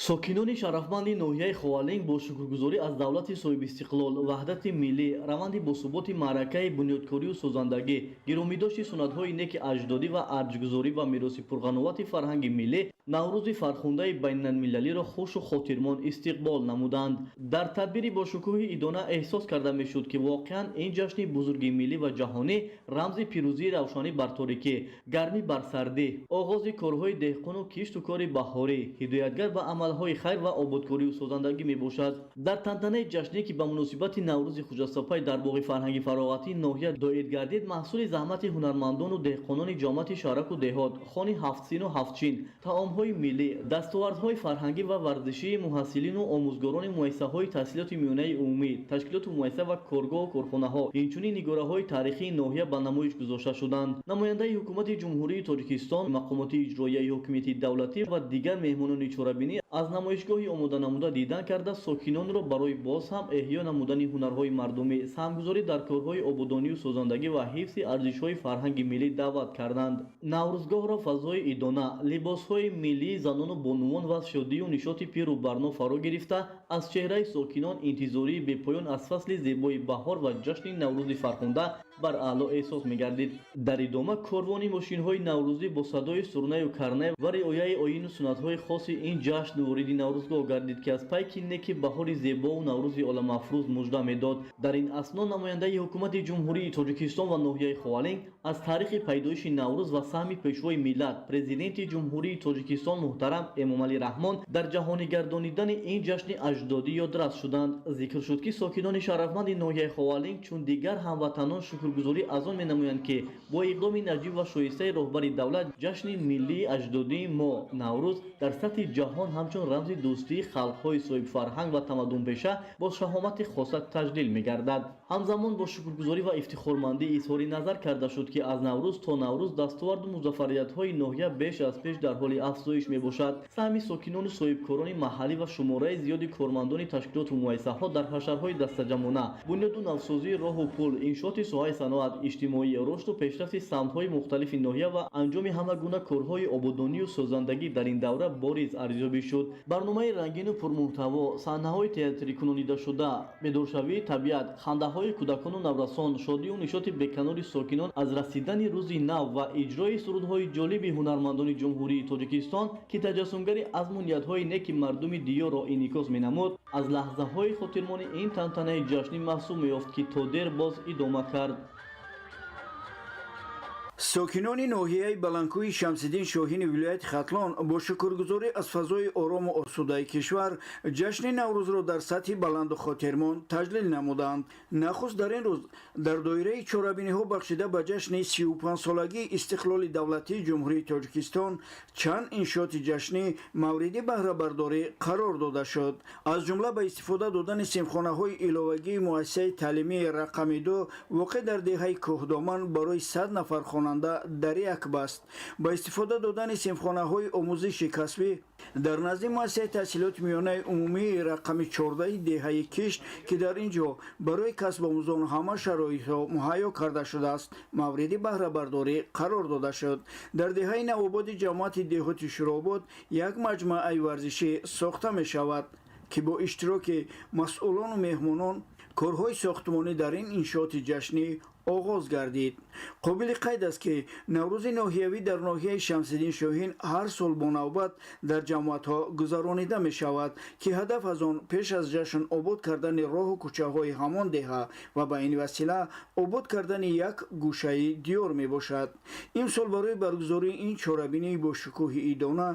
S14: Сокинони шарафманди ноҳияи Ховалинг бо шукргузорӣ аз давлати соҳибистиқлол, ваҳдати миллӣ, раванди босуботи маъракаи бунёдкорию созандагӣ, гиромидошти суннатҳои неки аҷдодӣ ва арҷгузорӣ ба мероси пурғановати фарҳанги миллӣ Наврӯзи фархундаи байналмилалиро хушу хотирмон истиқбол намуданд. Дар тадбири бошукӯҳи идона эҳсос карда мешуд, ки воқеан ин ҷашни бузурги миллӣ ва ҷаҳонӣ рамзи пирӯзии равшанӣ бар торикӣ, гармӣ бар сардӣ, оғози корҳои деҳқону кишту кори баҳорӣ, ҳидоятгар ба амалҳои хайр ва ободкорию созандагӣ мебошад. Дар тантанаи ҷашнӣ, ки ба муносибати Наврӯзи хуҷастапай дар боғи фарҳанги фароғатии ноҳия доир гардид, маҳсули заҳмати ҳунармандону деҳқонони ҷомати шаҳраку деҳот, хони ҳафтсину ҳафтчин, таомҳои миллӣ, дастовардҳои фарҳангӣ ва варзишии муҳассилину омӯзгорони муассисаҳои таҳсилоти миёнаи умумӣ, ташкилоту муассиса ва коргоҳу корхонаҳо, инчунин нигораҳои таърихии ноҳия ба намоиш гузошта шуданд. Намояндаи ҳукумати Ҷумҳурии Тоҷикистон, мақомоти иҷроияи ҳокимияти давлатӣ ва дигар меҳмонони чорабинӣ аз намоишгоҳи омоданамуда дидан карда, сокинонро барои боз ҳам эҳё намудани ҳунарҳои мардумӣ, саҳмгузорӣ дар корҳои ободонию созандагӣ ва ҳифзи арзишҳои фарҳанги миллӣ даъват карданд. Наврӯзгоҳро фазои идона, либосҳои миллии занону бонувон ва шодию нишоти пиру барно фаро гирифта, аз чеҳраи сокинон интизории бепоён аз фасли зебои баҳор ва ҷашни Наврӯзи фархунда Бар аъло эҳсос мегардид. Дар идома корвони мошинҳои наврӯзӣ бо садои сурнаю карнай ва риояи оину суннатҳои хоси ин ҷашн вориди наврӯзгоҳ гардид, ки аз пайки неки баҳори зебову наврӯзи оламафрӯз мужда медод. Дар ин асно намояндаи ҳукумати Ҷумҳурии Тоҷикистон ва ноҳияи Ховалинг аз таърихи пайдоиши Наврӯз ва саҳми пешвои миллат, Президенти Ҷумҳурии Тоҷикистон муҳтарам Эмомалӣ Раҳмон дар ҷаҳонигардонидани ин ҷашни аҷдодӣ ёдрас шуданд. Зикр шуд, ки сокинони шарафманди ноҳияи Ховалинг чун дигар ҳамватанон шукргузорӣ аз он менамоянд, ки бо иқдоми наҷиб ва шоистаи роҳбари давлат ҷашни миллии аҷдодии мо Наврӯз дар сатҳи ҷаҳон ҳамчун рамзи дӯстии халқҳои соҳибфарҳанг ва тамаддунпеша бо шаҳомати хоса таҷлил мегардад. Ҳамзамон бо шукргузорӣ ва ифтихормандӣ изҳори назар карда шуд, ки аз Наврӯз то Наврӯз дастоварду музаффариятҳои ноҳия беш аз пеш дар ҳоли афзоиш мебошад. Саҳми сокинону соҳибкорони маҳаллӣ ва шумораи зиёди кормандони ташкилоту муассисаҳо дар ҳашарҳои дастаҷамъона, бунёду навсозии роҳу пул, иншооти соҳаи саноат, иҷтимоӣ, рушду пешрафти самтҳои мухталифи ноҳия ва анҷоми ҳама гуна корҳои ободонию созандагӣ дар ин давра бориз арзёбӣ шуд. Барномаи рангину пурмуҳтаво, саҳнаҳои театрикунонидашуда, бедоршавии табиат, хандаҳои кӯдакону наврасон, шодию нишоти беканори сокинон аз расидани рӯзи нав ва иҷрои сурудҳои ҷолиби ҳунармандони Ҷумҳурии Тоҷикистон, ки таҷассумгари азму ниятҳои неки мардуми диёрро инъикос менамуд, аз лаҳзаҳои хотирмони ин тантанаи ҷашнӣ маҳсуб меёфт, ки то дер боз идома кард.
S15: Сокинони ноҳияи Баландкӯҳи Шамсиддин Шоҳини вилояти Хатлон бо шукргузорӣ аз фазои орому осудаи кишвар ҷашни Наврӯзро дар сатҳи баланду хотирмон таҷлил намуданд. Нахуст дар ин рӯз дар доираи чорабиниҳо бахшида ба ҷашни 35-солагии истиқлоли давлатии Ҷумҳурии Тоҷикистон чанд иншооти ҷашнӣ мавриди баҳрабардорӣ қарор дода шуд. Аз ҷумла ба истифода додани синфхонаҳои иловагии муассисаи таълимии рақами 2 воқеъ дар деҳаи Кӯҳдоман барои 100 нафар хонанда дар як баст, ба истифода додани синфхонаҳои омӯзиши касбӣ дар назди муассисаи таҳсилоти миёнаи умумии рақами 14 деҳаи Кишт, ки дар ин ҷо барои касбомӯзон ҳама шароитҳо муҳайё карда шудааст, мавриди баҳрабардорӣ қарор дода шуд. Дар деҳаи Навободи ҷамоати деҳоти Шуробод як маҷмӯаи варзишӣ сохта мешавад, ки бо иштироки масъулону меҳмонон корҳои сохтмонӣ дар ин иншооти ҷашнӣ оғоз гардид. Қобили қайд аст, ки Наврӯзи ноҳиявӣ дар ноҳияи Шамсиддин Шоҳин ҳар сол бо навбат дар ҷамоатҳо гузаронида мешавад, ки ҳадаф аз он пеш аз ҷашн обод кардани роҳу кӯчаҳои ҳамон деҳа ва ба ин васила обод кардани як гӯшаи диёр мебошад. Имсол барои баргузории ин чорабинии бо шукӯҳи идона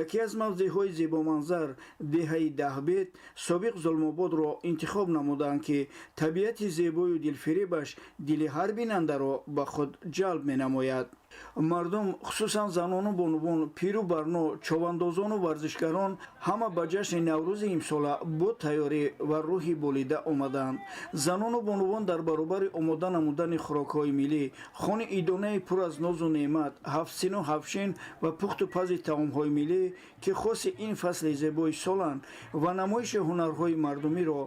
S15: яке аз мавзеъҳои зебоманзар, деҳаи Даҳбед, собиқ Зулмободро интихоб намуданд, ки табиати зебою дилфиребаш дили ҳар бинандаро ба худ ҷалб менамояд. Мардум, хусусан занону бонувон, пиру барно, човандозону варзишгарон ҳама ба ҷашни Наврӯзи имсола бо тайёрӣ ва рӯҳи болида омаданд. Занону бонувон дар баробари омода намудани хӯрокҳои миллӣ, хони идонаи пур аз нозу неъмат, ҳафтсину ҳафтшин ва пухту пази таомҳои миллӣ, ки хоси ин фасли зебои соланд, ва намоиши ҳунарҳои мардумиро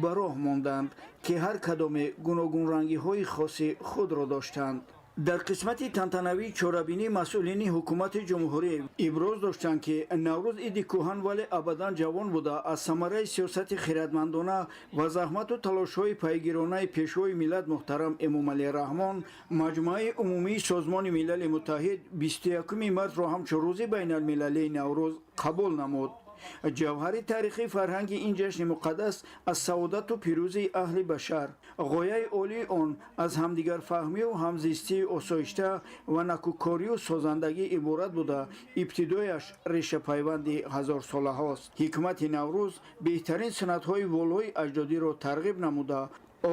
S15: ба роҳ монданд, ки ҳар кадоме гуногунрангиҳои хоси худро доштанд. Дар қисмати тантанавии чорабинӣ масъулини ҳукумати ҷумҳурӣ иброз доштанд, ки Наврӯз иди кӯҳан, вале абадан ҷавон буда, аз самараи сиёсати хиратмандона ва заҳмату талошҳои пайгиронаи пешвои миллат муҳтарам Эмомалӣ Раҳмон Маҷмӯаи умумии Созмони Милали Муттаҳид 21 мартро ҳамчун рӯзи байналмилалии Наврӯз қабул намуд. Ҷавҳари таърихии фарҳанги ин ҷашни муқаддас аз саодату пирӯзии аҳли башар, ғояи олии он аз ҳамдигарфаҳмию ҳамзистии осоишта ва накӯкорию созандагӣ иборат буда, ибтидояш решапайванди ҳазорсолаҳост. Ҳикмати Наврӯз беҳтарин суннатҳои волои аҷдодиро тарғиб намуда,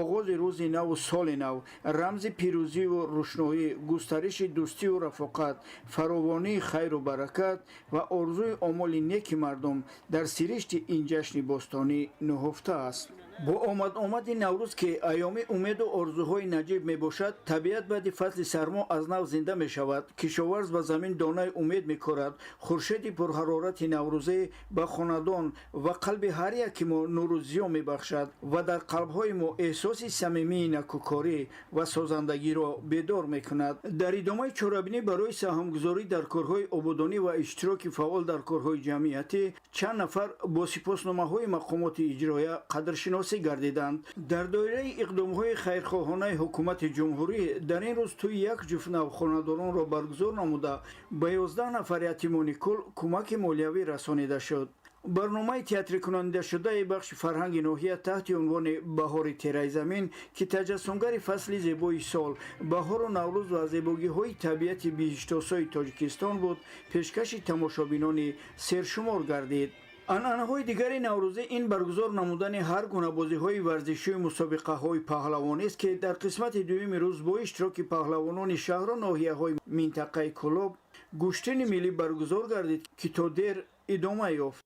S15: оғози рӯзи наву соли нав, рамзи пирӯзиву рӯшноӣ, густариши дӯстиву рафоқат, фаровонии хайру баракат ва орзуи омоли неки мардум дар сиришти ин ҷашни бостонӣ нуҳуфта аст. Бо омад-омади Наврӯз, ки айёми умеду орзуҳои наҷиб мебошад, табиат баъди фасли сармо аз нав зинда мешавад. Кишоварз ба замин донаи умед мекорад. Хуршеди пурҳарорати наврӯзӣ ба хонадон ва қалби ҳар яки мо нуру зиё мебахшад ва дар қалбҳои мо эҳсоси самимии накӯкорӣ ва созандагиро бедор мекунад. Дар идомаи чорабинӣ барои саҳмгузорӣ дар корҳои ободонӣ ва иштироки фаъол дар корҳои ҷамъиятӣ чанд нафар бо сипосномаҳои мақомоти иҷроя қадршиносӣ сипосшиносӣ гардиданд. Дар доираи иқдомҳои хайрхоҳонаи ҳукумати ҷумҳурӣ дар ин рӯз тӯи як ҷуфт навхонадоронро баргузор намуда, ба 11 нафар ятимони кул кӯмаки молиявӣ расонида шуд. Барномаи театрикунонидашудаи бахши фарҳанги ноҳия таҳти унвони «Баҳори тераи замин», ки таҷассумгари фасли зебои сол, баҳору наврӯз ва зебогиҳои табиати биҳиштосои Тоҷикистон буд, пешкаши тамошобинони сершумор гардид. Анъанаҳои дигари наврӯзӣ ин баргузор намудани ҳар гуна бозиҳои варзишию мусобиқаҳои паҳлавонист, ки дар қисмати дуюми рӯз бо иштироки паҳлавонони шаҳру ноҳияҳои минтақаи Кӯлоб гӯштини миллӣ баргузор гардид, ки то дер идома ёфт.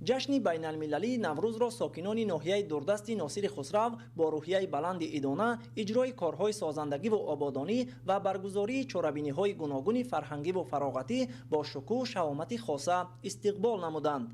S14: Ҷашни байналмилалии Наврӯзро сокинони ноҳияи дурдасти Носири Хусрав бо рӯҳияи баланди идона, иҷрои корҳои созандагиву ободонӣ ва баргузории чорабиниҳои гуногуни фарҳангиву фароғатӣ бо шукӯҳу шаҳомати хоса истиқбол намуданд.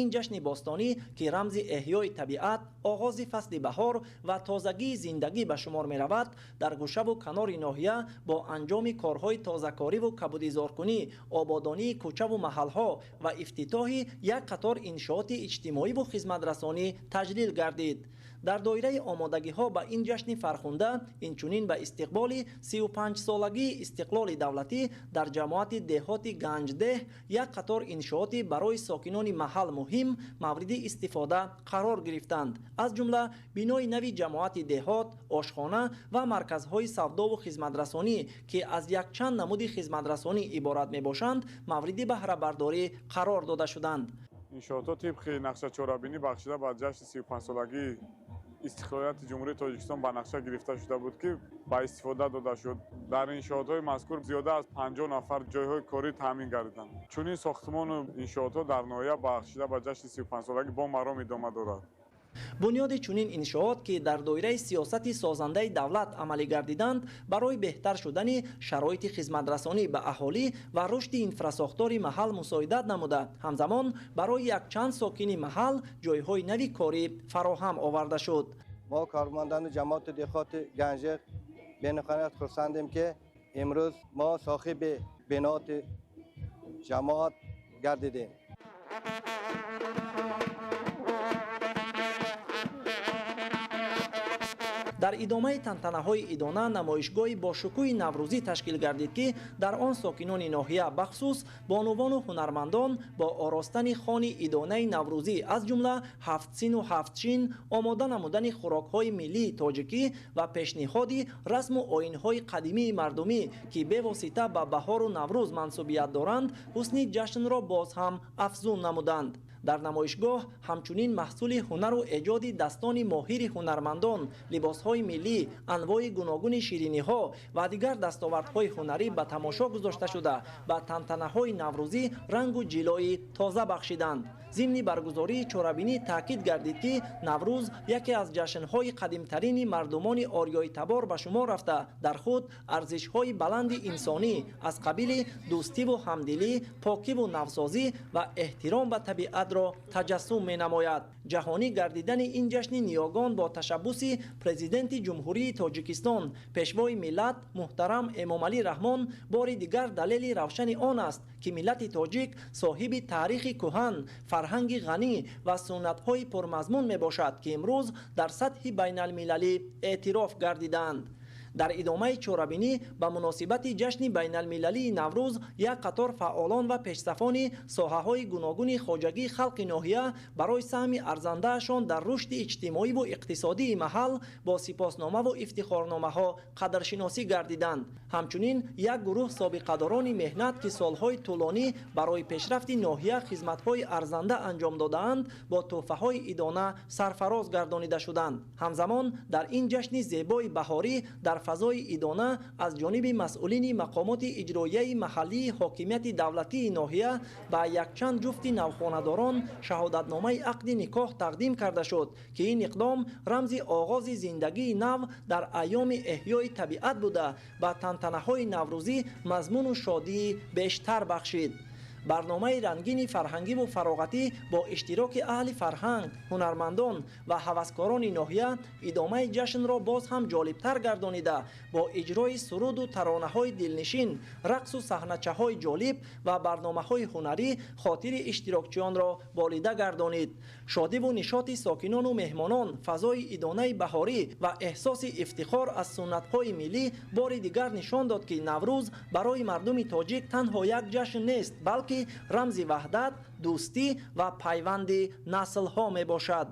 S14: Ин ҷашни бостонӣ, ки рамзи эҳёи табиат, оғози фасли баҳор ва тозагии зиндагӣ ба шумор меравад, дар гӯшаву канори ноҳия бо анҷоми корҳои тозакориву кабудизоркунӣ, ободонии кӯчаву маҳалҳо ва ифтитоҳи як қатор иншооти иҷтимоиву хизматрасонӣ таҷлил гардид. Дар доираи омодагиҳо ба ин ҷашни фархунда, инчунин ба истиқболи 35-солагии истиқлоли давлатӣ, дар ҷамоати деҳоти Ганҷдеҳ як қатор иншооти барои сокинони маҳал муҳим мавриди истифода қарор гирифтанд. Аз ҷумла бинои нави ҷамоати деҳот, ошхона ва марказҳои савдову хизматрасонӣ, ки аз якчанд намуди хизматрасонӣ иборат мебошанд, мавриди баҳрабардорӣ қарор дода шуданд.
S16: Иншоотҳо тибқи нақшачорабинӣ бахшида ба ҷашни 35-солагии истиқлолияти Ҷумҳурии Тоҷикистон ба нақша гирифта шуда буд, ки ба истифода дода шуд. Дар иншоотҳои мазкур зиёда аз 50 нафар ҷойҳои корӣ таъмин гардиданд. Чунин сохтмону иншоотҳо дар ноҳия бахшида ба ҷашни 35-солагӣ бо маром идома дорад.
S14: Бунёди чунин иншоот, ки дар доираи сиёсати созандаи давлат амалӣ гардиданд, барои беҳтар шудани шароити хизматрасонӣ ба аҳолӣ ва рушди инфрасохтори маҳал мусоидат намуда, ҳамзамон барои якчанд сокини маҳал ҷойҳои нави корӣ фароҳам оварда шуд.
S17: Мо, кормандони ҷамоати деҳоти Ганҷеҳ, бениҳоят хурсандем, ки имрӯз мо соҳиби биноти ҷамоат гардидем.
S14: Дар идомаи тантанаҳои идона намоишгоҳи бошукӯҳи наврӯзӣ ташкил гардид, ки дар он сокинони ноҳия, бахусус бонувону ҳунармандон, бо оростани хони идонаи наврӯзӣ, аз ҷумла ҳафтсину ҳафтшин, омода намудани хӯрокҳои миллии тоҷикӣ ва пешниҳоди расму оинҳои қадимии мардумӣ, ки бевосита ба баҳору наврӯз мансубият доранд, ҳусни ҷашнро боз ҳам афзун намуданд. Дар намоишгоҳ ҳамчунин маҳсули ҳунару эҷоди дастони моҳири ҳунармандон, либосҳои миллӣ, анвои гуногуни шириниҳо ва дигар дастовардҳои ҳунарӣ ба тамошо гузошта шуда, ба тантанаҳои наврӯзӣ рангу ҷилои тоза бахшиданд. Зимни баргузории чорабинӣ таъкид гардид, ки Наврӯз яке аз ҷашнҳои қадимтарини мардумони ориёитабор ба шумор рафта, дар худ арзишҳои баланди инсонӣ аз қабили дӯстиву ҳамдилӣ, покиву навсозӣ ва эҳтиром ба табиатро таҷассум менамояд. Ҷаҳонӣ гардидани ин ҷашни ниёгон бо ташаббуси Президенти Ҷумҳурии Тоҷикистон, Пешвои миллат муҳтарам Эмомалӣ Раҳмон бори дигар далели равшани он аст, ки миллати тоҷик соҳиби таърихи кӯҳан, фарҳанги ғанӣ ва суннатҳои пурмазмун мебошад, ки имрӯз дар сатҳи байналмилалӣ эътироф гардидаанд. Дар идомаи чорабинӣ ба муносибати ҷашни байналмилалии Наврӯз як қатор фаъолон ва пешсафони соҳаҳои гуногуни хоҷагии халқи ноҳия барои саҳми арзандаашон дар рушди иҷтимоиву иқтисодии маҳал бо сипосномаву ифтихорномаҳо қадршиносӣ гардиданд. Ҳамчунин як гурӯҳ собиқадорони меҳнат, ки солҳои тӯлонӣ барои пешрафти ноҳия хизматҳои арзанда анҷом додаанд, бо тӯҳфаҳои идона сарфароз гардонида шуданд. Ҳамзамон дар ин ҷашни зебои баҳорӣ дар фазои идона аз ҷониби масъулини мақомоти иҷроияи маҳаллии ҳокимияти давлатии ноҳия ба якчанд ҷуфти навхонадорон шаҳодатномаи ақди никоҳ тақдим карда шуд, ки ин иқдом рамзи оғози зиндагии нав дар айёми эҳёи табиат буда, ба тантанаҳои наврӯзӣ мазмуну шодии бештар бахшид.
S18: Барномаи рангини фарҳангиву фароғатӣ бо иштироки аҳли фарҳанг, ҳунармандон ва ҳаваскорони ноҳия идомаи ҷашнро боз ҳам ҷолибтар гардонида, бо иҷрои суруду таронаҳои дилнишин, рақсу саҳначаҳои ҷолиб ва барномаҳои ҳунарӣ хотири иштирокчиёнро болида гардонид. Шодиву нишоти сокинону меҳмонон, фазои идонаи баҳорӣ ва эҳсоси ифтихор аз суннатҳои миллӣ бори дигар нишон дод, ки Наврӯз барои мардуми тоҷик танҳо як ҷашн нест, балки рамзи ваҳдат, дӯстӣ ва пайванди наслҳо мебошад.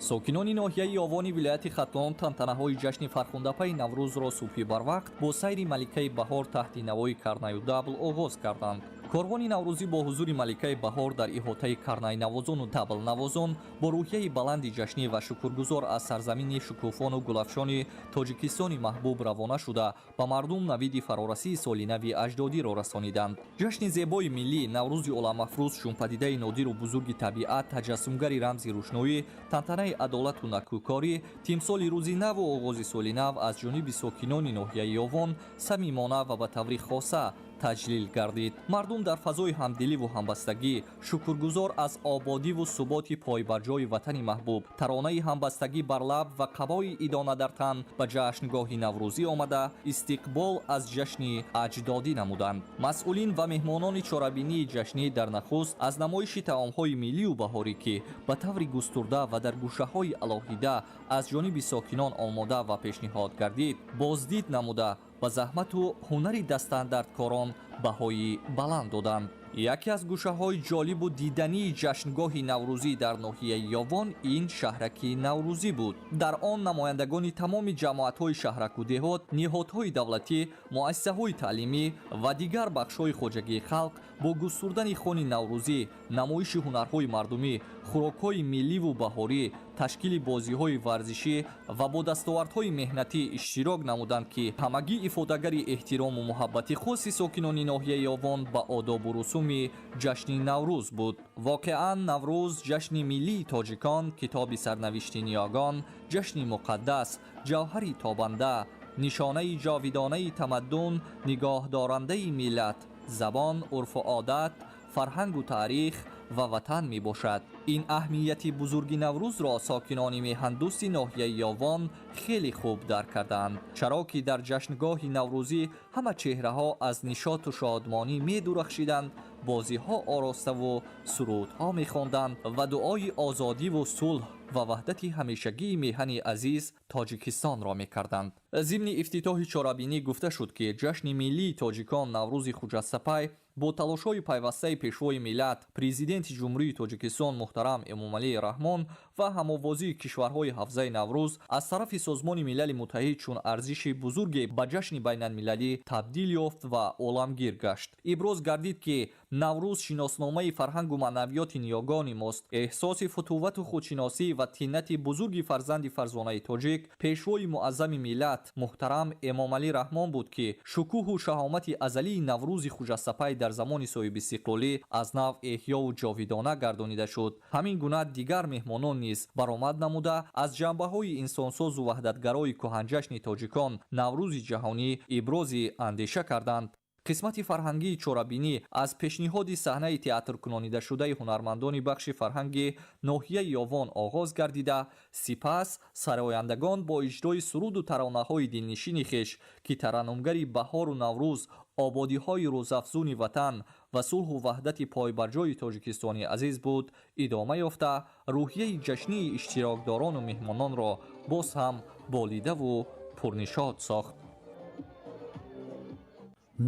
S19: Сокинони ноҳияи Ёвони вилояти Хатлон тантанаҳои ҷашни фархундапаи Наврӯзро субҳи барвақт бо сайри Маликаи баҳор таҳти навои карнаю дабл оғоз карданд. Корвони наврӯзӣ бо ҳузури Маликаи баҳор дар иҳотаи карнайнавозону таблнавозон бо рӯҳияи баланди ҷашнӣ ва шукргузор аз сарзамини шукуфону гулафшони Тоҷикистони маҳбуб равона шуда, ба мардум навиди фарорасии соли нави аҷдодиро расониданд. Ҷашни зебои миллӣ, Наврӯзи оламафрӯз, чун падидаи нодиру бузурги табиат, таҷассумгари рамзи рӯшноӣ, тантанаи адолату накӯкорӣ, тимсоли рӯзи наву оғози соли нав аз ҷониби сокинони ноҳияи Ёвон самимона ва ба таври хоса таҷлил гардид. Мардум дар фазои ҳамдиливу ҳамбастагӣ, шукргузор аз ободиву суботи пойбарҷои ватани маҳбуб, таронаи ҳамбастагӣ бар лаб ва қабои идона дар тан ба ҷашнгоҳи наврӯзӣ омада, истиқбол аз ҷашни аҷдодӣ намуданд. Масъулин ва меҳмонони чорабинии ҷашнӣ дар нахуст аз намоиши таомҳои миллию баҳорӣ, ки ба таври густурда ва дар гӯшаҳои алоҳида аз ҷониби сокинон омода ва пешниҳод гардид, боздид намуда, ба заҳмату ҳунари дастандардкорон баҳои баланд доданд. Яке аз гӯшаҳои ҷолибу дидании ҷашнгоҳи наврӯзӣ дар ноҳияи Ёвон ин шаҳраки наврӯзӣ буд. Дар он намояндагони тамоми ҷамоатҳои шаҳраку деҳот, ниҳодҳои давлатӣ, муассисаҳои таълимӣ ва дигар бахшҳои хоҷагии халқ бо густурдани хони наврӯзӣ, намоиши ҳунарҳои мардумӣ, хӯрокҳои милливу баҳорӣ, ташкили бозиҳои варзишӣ ва бо дастовардҳои меҳнатӣ иштирок намуданд, ки ҳамагӣ ифодагари эҳтирому муҳаббати хоси сокинони ноҳияи Ёвон ба одобу русуми ҷашни Наврӯз буд. Воқеан, Наврӯз ҷашни миллии тоҷикон, китоби сарнавишти ниёгон, ҷашни муқаддас, ҷавҳари тобанда, нишонаи ҷовидонаи тамаддун, нигоҳдорандаи миллат, забон, урфу одат, фарҳангу таърих ва ватан мебошад. Ин аҳамияти бузурги Наврӯзро сокинони меҳандӯсти ноҳияи Ёвон хеле хуб дарк карданд, чаро ки дар ҷашнгоҳи наврӯзӣ ҳама чеҳраҳо аз нишоту шодмонӣ медурахшиданд, бозиҳо ороставу сурудҳо мехонданд ва дуои озодиву сулҳ ва ваҳдати ҳамешагии меҳани азиз Тоҷикистонро мекарданд. Зимни ифтитоҳи чорабинӣ гуфта шуд, ки ҷашни миллии тоҷикон, Наврӯзи хуҷастапай, бо талошҳои пайвастаи Пешвои миллат, Президенти Ҷумҳурии Тоҷикистон муҳтарам Эмомалӣ Раҳмон ва ҳамовозии кишварҳои ҳавзаи Наврӯз аз тарафи Созмони Милали Муттаҳид чун арзиши бузурге ба ҷашни байналмилалӣ табдил ёфт ва оламгир гашт. Иброз гардид, ки Наврӯз шиносномаи фарҳангу маънавиёти ниёгони мост, эҳсоси футувату худшиносӣ ва тиннати бузурги фарзанди фарзонаи тоҷик, Пешвои муаззами миллат муҳтарам Эмомалӣ Раҳмон буд, ки шукӯҳу шаҳомати азалии Наврӯзи хуҷастапай дар замони соҳибистиқлолӣ аз нав эҳёву ҷовидона гардонида шуд. Ҳамин гуна дигар меҳмонон низ баромад намуда, аз ҷанбаҳои инсонсозу ваҳдатгарои кӯҳанҷашни тоҷикон, Наврӯзи ҷаҳонӣ, ибрози андеша карданд. Қисмати фарҳангии чорабинӣ аз пешниҳоди саҳнаи театркунонидашудаи ҳунармандони бахши фарҳанги ноҳияи Ёвон оғоз гардида, сипас сарояндагон бо иҷрои суруду таронаҳои дилнишини хеш, ки тараннумгари баҳору Наврӯз, ободиҳои рӯзафзуни ватан ва сулҳу ваҳдати пойбарҷои Тоҷикистони азиз буд, идома ёфта, рӯҳияи ҷашнии иштирокдорону меҳмононро боз ҳам болидаву пурнишот сохт.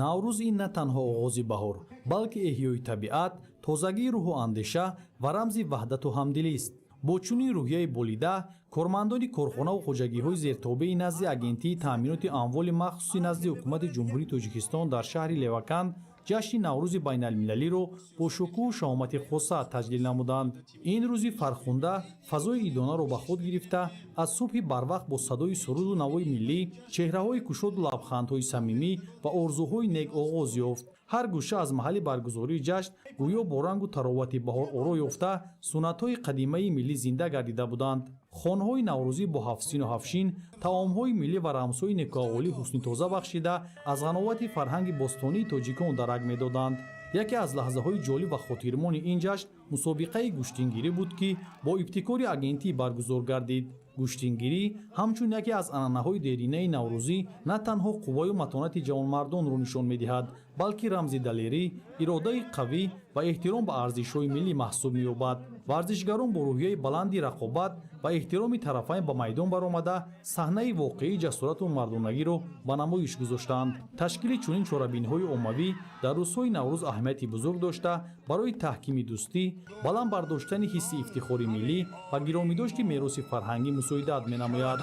S20: Наврӯз ин на танҳо оғози баҳор, балки эҳёи табиат, тозагии рӯҳу андеша ва рамзи ваҳдату ҳамдилист. Бо чунин рӯҳияи болида кормандони корхонаву хоҷагиҳои зертобеи назди Агентии таъминоти амволи махсуси назди Ҳукумати Ҷумҳурии Тоҷикистон дар шаҳри Леваканд ҷашни Наврӯзи байналмилалиро бо шукӯҳу шаҳомати хоса таҷлил намуданд. Ин рӯзи фархунда фазои идонаро ба худ гирифта, аз субҳи барвақт бо садои суруду навои миллӣ, чеҳраҳои кушоду лабхандҳои самимӣ ва орзуҳои нек оғоз ёфт. Ҳар гӯша аз маҳалли баргузории ҷашн гӯё бо рангу таровати баҳор оро ёфта, суннатҳои қадимаи миллӣ зинда гардида буданд. Хонҳои наврӯзӣ бо ҳафтсину ҳафшин, таомҳои миллӣ ва рамзҳои некуаҳолӣ ҳусни тоза бахшида, аз ғановати фарҳанги бостонии тоҷикон дарак медоданд. Яке аз лаҳзаҳои ҷолиб ва хотирмони ин ҷашн мусобиқаи гӯштингирӣ буд, ки бо ибтикори агентӣ баргузор гардид. Гӯштингирӣ ҳамчун яке аз анъанаҳои деринаи наврӯзӣ на танҳо қувваю матонати ҷавонмардонро нишон медиҳад, балки рамзи далерӣ, иродаи қавӣ ва эҳтиром ба арзишҳои миллӣ маҳсуб меёбад. Варзишгарон бо рӯҳияи баланди рақобат ва эҳтироми тарафайн ба майдон баромада, саҳнаи воқеии ҷасорату мардонагиро ба намоиш гузоштанд. Ташкили чунин чорабиниҳои оммавӣ дар рӯзҳои Наврӯз аҳамияти бузург дошта, барои таҳкими дӯстӣ, баланд бардоштани ҳисси ифтихори миллӣ ва гиромидошти мероси фарҳангӣ мусоидат менамояд.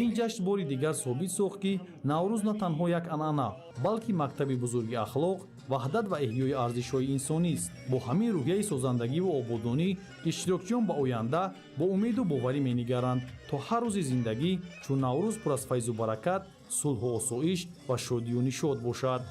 S20: Ин ҷашн бори дигар собит сохт, ки Наврӯз на танҳо як анъана, балки мактаби бузурги ахлоқ, ваҳдат ва эҳёи арзишҳои инсонист. Бо ҳамин рӯҳияи созандагиву ободонӣ иштирокчиён ба оянда бо умеду боварӣ менигаранд, то ҳар рӯзи зиндагӣ чун Наврӯз пур аз файзу баракат, сулҳу осоиш ва шодию нишот бошад.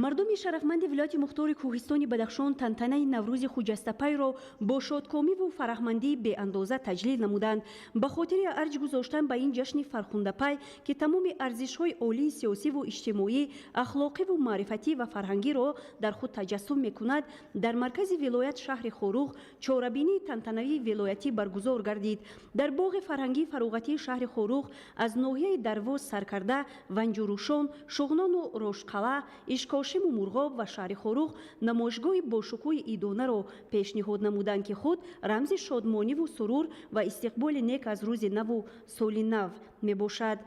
S21: Мардуми шарафманди вилояти мухтори Кӯҳистони Бадахшон тантанаи Наврӯзи хуҷастапайро бо шодкомиву фараҳмандии беандоза таҷлил намуданд. Ба хотири арҷ гузоштан ба ин ҷашни фархундапай, ки тамоми арзишҳои олии сиёсиву иҷтимоӣ, ахлоқиву маърифатӣ ва фарҳангиро дар худ таҷассум мекунад, дар маркази вилоят, шаҳри Хоруғ, чорабинии тантанавии вилоятӣ баргузор гардид. Дар боғи фарҳангии фароғатии шаҳри Хоруғ аз ноҳияи Дарвоз саркарда, Ванҷурӯшон, Шуғнону Рошқалъа, Ишкошиму Мурғоб ва шаҳри Хоруғ намоишгоҳи бошукӯҳи идонаро пешниҳод намуданд, ки худ рамзи шодмониву сурур ва истиқболи нек аз рӯзи наву соли нав мебошад.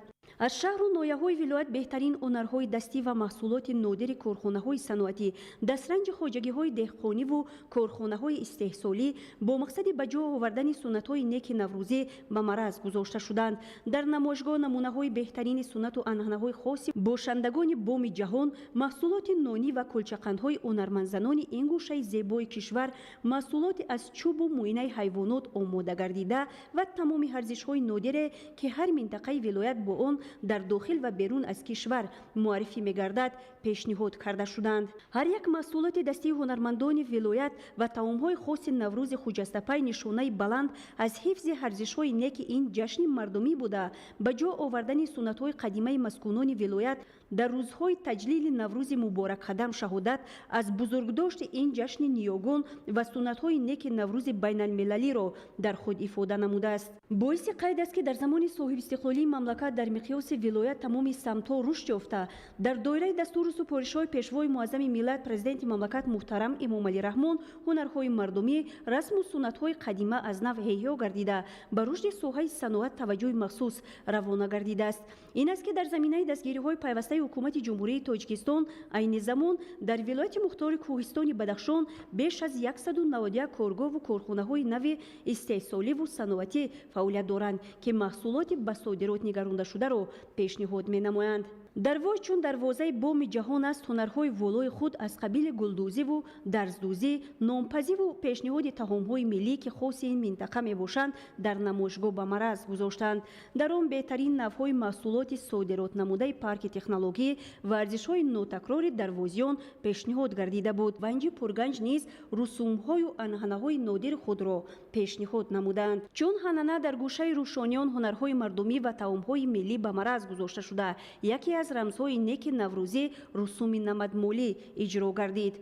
S21: Аз шаҳру ноҳияҳои вилоят беҳтарин ҳунарҳои дастӣ ва маҳсулоти нодири корхонаҳои саноатӣ, дастранҷи хоҷагиҳои деҳқониву корхонаҳои истеҳсолӣ бо мақсади ба ҷо овардани суннатҳои неки наврӯзӣ ба мараз гузошта шуданд. Дар намоишгоҳ намунаҳои беҳтарини суннату анъанаҳои хоси бошандагони боми ҷаҳон, маҳсулоти нонӣ ва кулчақандҳои ҳунармандзанони ин гӯшаи зебои кишвар, маҳсулоти аз чӯбу мӯинаи ҳайвонот омода гардида ва тамоми арзишҳои нодире, ки ҳар минтақаи вилоят бо он дар дохил ва берун аз кишвар муаррифӣ мегардад, пешниҳод карда шуданд. Ҳар як маҳсулоти дастии ҳунармандони вилоят ва таомҳои хоси Наврӯзи хуҷастапай нишонаи баланд аз ҳифзи арзишҳои неки ин ҷашни мардумӣ буда, ба ҷо овардани суннатҳои қадимаи маскунони вилоят дар рӯзҳои таҷлили Наврӯзи муборакқадам шаҳодат аз бузургдошти ин ҷашни ниёгон ва суннатҳои неки Наврӯзи байналмилалиро дар худ ифода намудааст. Боиси қайд аст, ки дар замони соҳибистиқлолии мамлакат дар миқёси вилоят тамоми самтҳо рушд ёфта, дар доираи дастуру супоришҳои Пешвои муаззами миллат, Президенти мамлакат муҳтарам Эмомалӣ Раҳмон, ҳунарҳои мардумӣ, расму суннатҳои қадима аз нав эҳё гардида, ба рушди соҳаи саноат таваҷҷӯҳи махсус равона гардидааст. Ин аст, ки дар заминаи дастгириҳои пайвастаи ҳукумати Ҷумҳурии Тоҷикистон айни замон дар вилояти мухтори Кӯҳистони Бадахшон беш аз 191 коргоҳу корхонаҳои нави истеҳсоливу саноатӣ фаъолият доранд, ки маҳсулоти ба содирот нигарондашударо пешниҳод менамоянд. Дарвоз чун дарвозаи боми ҷаҳон аст, ҳунарҳои волои худ аз қабили гулдӯзиву дарздӯзӣ, нонпазиву пешниҳоди таомҳои миллӣ, ки хоси ин минтақа мебошанд, дар намоишгоҳ ба мараз гузоштанд. Дар он беҳтарин навъҳои маҳсулоти содиротнамудаи парки технологӣ ва арзишҳои нотакрори дарвозиён пешниҳод гардида буд. Ванҷи Пурганҷ низ русумҳою анъанаҳои нодири худро пешниҳод намуданд. Чун ҳанана дар гӯшаи рӯшониён ҳунарҳои мардумӣ ва таомҳои миллӣ ба мараз гузошта шуда, яке аз рамзҳои неки наврӯзӣ русуми намадмолӣ иҷро гардид.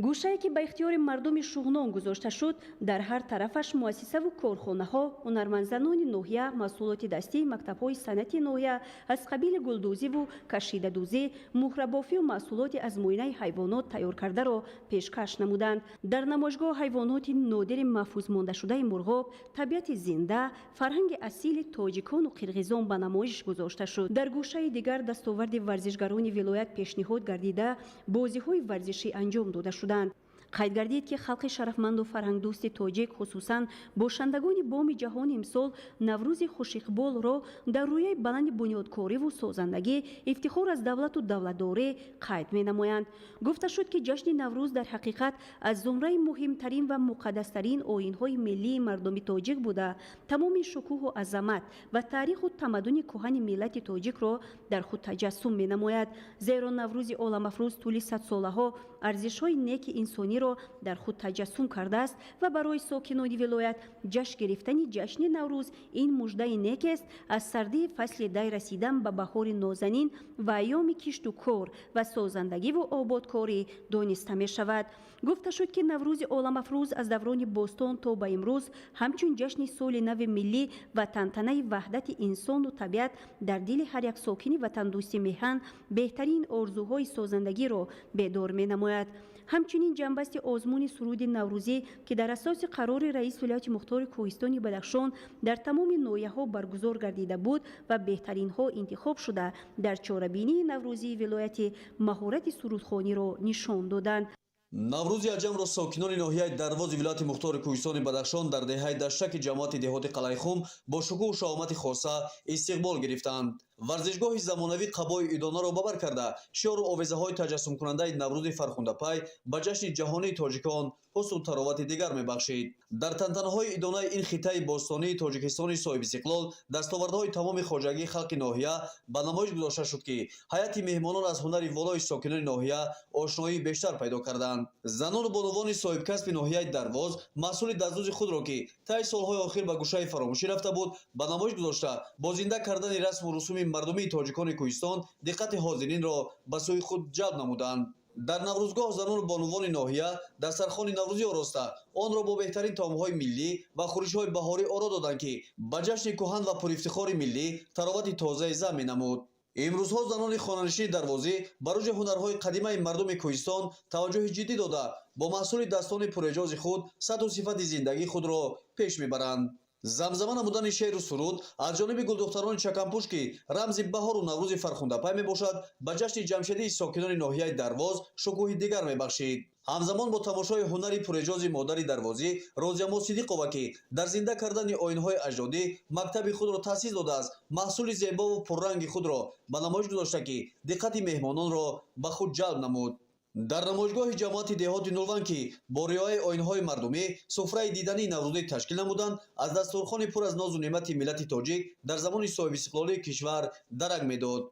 S21: Гӯшае, ки ба ихтиёри мардуми Шуғнон гузошта шуд, дар ҳар тарафаш муассисаву корхонаҳо, ҳунармандзанони ноҳия, маҳсулоти дастии мактабҳои санъати ноҳия аз қабили гулдӯзиву кашидадӯзӣ, муҳрабофию маҳсулоти аз мӯинаи ҳайвонот тайёр кардаро пешкаш намуданд. Дар намоишгоҳ ҳайвоноти нодири маҳфуз мондашудаи Мурғоб, табиати зинда, фарҳанги асили тоҷикону қирғизон ба намоиш гузошта шуд. Дар гӯшаи дигар дастоварди варзишгарони вилоят пешниҳод гардида, бозиҳои варзишӣ анҷом дода шуданд. Қайд гардид, ки халқи шарафманду фарҳангдӯсти тоҷик, хусусан бошандагони боми ҷаҳон, имсол Наврӯзи хушиқболро дар рӯяи баланди бунёдкориву созандагӣ, ифтихор аз давлату давлатдорӣ қайд менамоянд. Гуфта шуд, ки ҷашни Наврӯз дар ҳақиқат аз зумраи муҳимтарин ва муқаддастарин оинҳои миллии мардуми тоҷик буда, тамоми шукӯҳу азамат ва таъриху тамаддуни кӯҳани миллати тоҷикро дар худ таҷассум менамояд. Зеро Наврӯзи оламафрӯз тӯли садсолаҳо арзишҳои неки инсониро созандагиро дар худ таҷассум кардааст ва барои сокинони вилоят ҷашн гирифтани ҷашни Наврӯз ин муждаи некест аз сардии фасли дай расидан ба баҳори нозанин ва айёми кишту кор ва созандагиву ободкорӣ дониста мешавад. Гуфта шуд, ки Наврӯзи оламафрӯз аз даврони бостон то ба имрӯз ҳамчун ҷашни соли нави миллӣ ва тантанаи ваҳдати инсону табиат дар дили ҳар як сокини ватандӯсти меҳан беҳтарин орзуҳои созандагиро бедор менамояд. Ҳамчунин ҷамъбасти озмуни суруди наврӯзӣ, ки дар асоси қарори раиси вилояти мухтори Кӯҳистони Бадахшон дар тамоми ноҳияҳо баргузор гардида буд ва беҳтаринҳо интихоб шуда, дар чорабинии наврӯзии вилояти маҳорати сурудхониро нишон доданд.
S1: Наврӯзи аҷамро сокинони ноҳияи Дарвози вилояти мухтори Кӯҳистони Бадахшон дар деҳаи Даштаки ҷамоати деҳоти Қалайхум бо шукӯҳу шаҳомати хоса истиқбол гирифтанд. Варзишгоҳи замонавӣ қабои идонаро ба бар карда, шиору овезаҳои таҷассумкунандаи Наврӯзи фархундапай ба ҷашни ҷаҳонии тоҷикон ҳусну таровати дигар мебахшид. Дар тантанаҳои идонаи ин хиттаи бостонии Тоҷикистони соҳибистиқлол дастовардҳои тамоми хоҷагии халқи ноҳия ба намоиш гузошта шуд, ки ҳайати меҳмонон аз ҳунари волои сокинони ноҳия ошноии бештар пайдо карданд. Занону бонувони соҳибкасби ноҳияи Дарвоз маҳсули дастдӯзи худро, ки таи солҳои охир ба гӯшаи фаромӯшӣ рафта буд, ба намоиш гузошта, бо зинда кардани расму русуми мардумии тоҷикони кӯҳистон диққати ҳозиринро ба сӯи худ ҷалб намуданд. Дар наврӯзгоҳ занону бонувони ноҳия дастархони наврӯзӣ ороста, онро бо беҳтарин таомҳои миллӣ ва хӯришҳои баҳорӣ оро доданд, ки ба ҷашни кӯҳан ва пурифтихори миллӣ таровати тозаи зам менамуд. Имрӯзҳо занони хонанишини Дарвозӣ ба рушди ҳунарҳои қадимаи мардуми кӯҳистон таваҷҷӯҳи ҷиддӣ дода, бо маҳсули дастони пурэъҷози худ сатҳу сифати зиндагии худро пеш мебаранд. Замзама намудани шеъру суруд аз ҷониби гулдухтарони чакампӯш, ки рамзи баҳору наврӯзи фархундапай мебошад, ба ҷашни ҷамшедии сокинони ноҳияи Дарвоз шукӯҳи дигар мебахшид. Ҳамзамон бо тамошои ҳунари пурэъҷози модари дарвозӣ Розиямо Сидиқова, ки дар зинда кардани оинҳои аҷдодӣ мактаби худро таъсис додааст, маҳсули зебову пурранги худро ба намоиш гузошта, ки диққати меҳмононро ба худ ҷалб намуд. Дар намоишгоҳи ҷамоати деҳоти Нулван, ки бо риояи оинҳои мардумӣ суфраи дидании наврӯзӣ ташкил намуданд, аз дастурхони пур аз нозу неъмати миллати тоҷик дар замони соҳибистиқлолии кишвар дарак медод.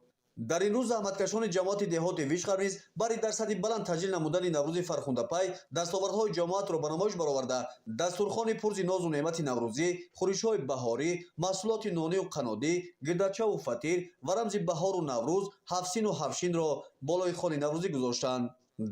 S1: Дар ин рӯз заҳматкашони ҷамоати деҳоти Вишқар низ бари дар сатҳи баланд таҷлил намудани Наврӯзи фархундапай дастовардҳои ҷамоатро ба намоиш бароварда, дастурхони пурзи нозу неъмати наврӯзӣ, хӯришҳои баҳорӣ, маҳсулоти нонию қаннодӣ, гирдачаву фатир ва рамзи баҳору наврӯз ҳафтсину ҳафтшинро болои хони наврӯзӣ гузоштанд.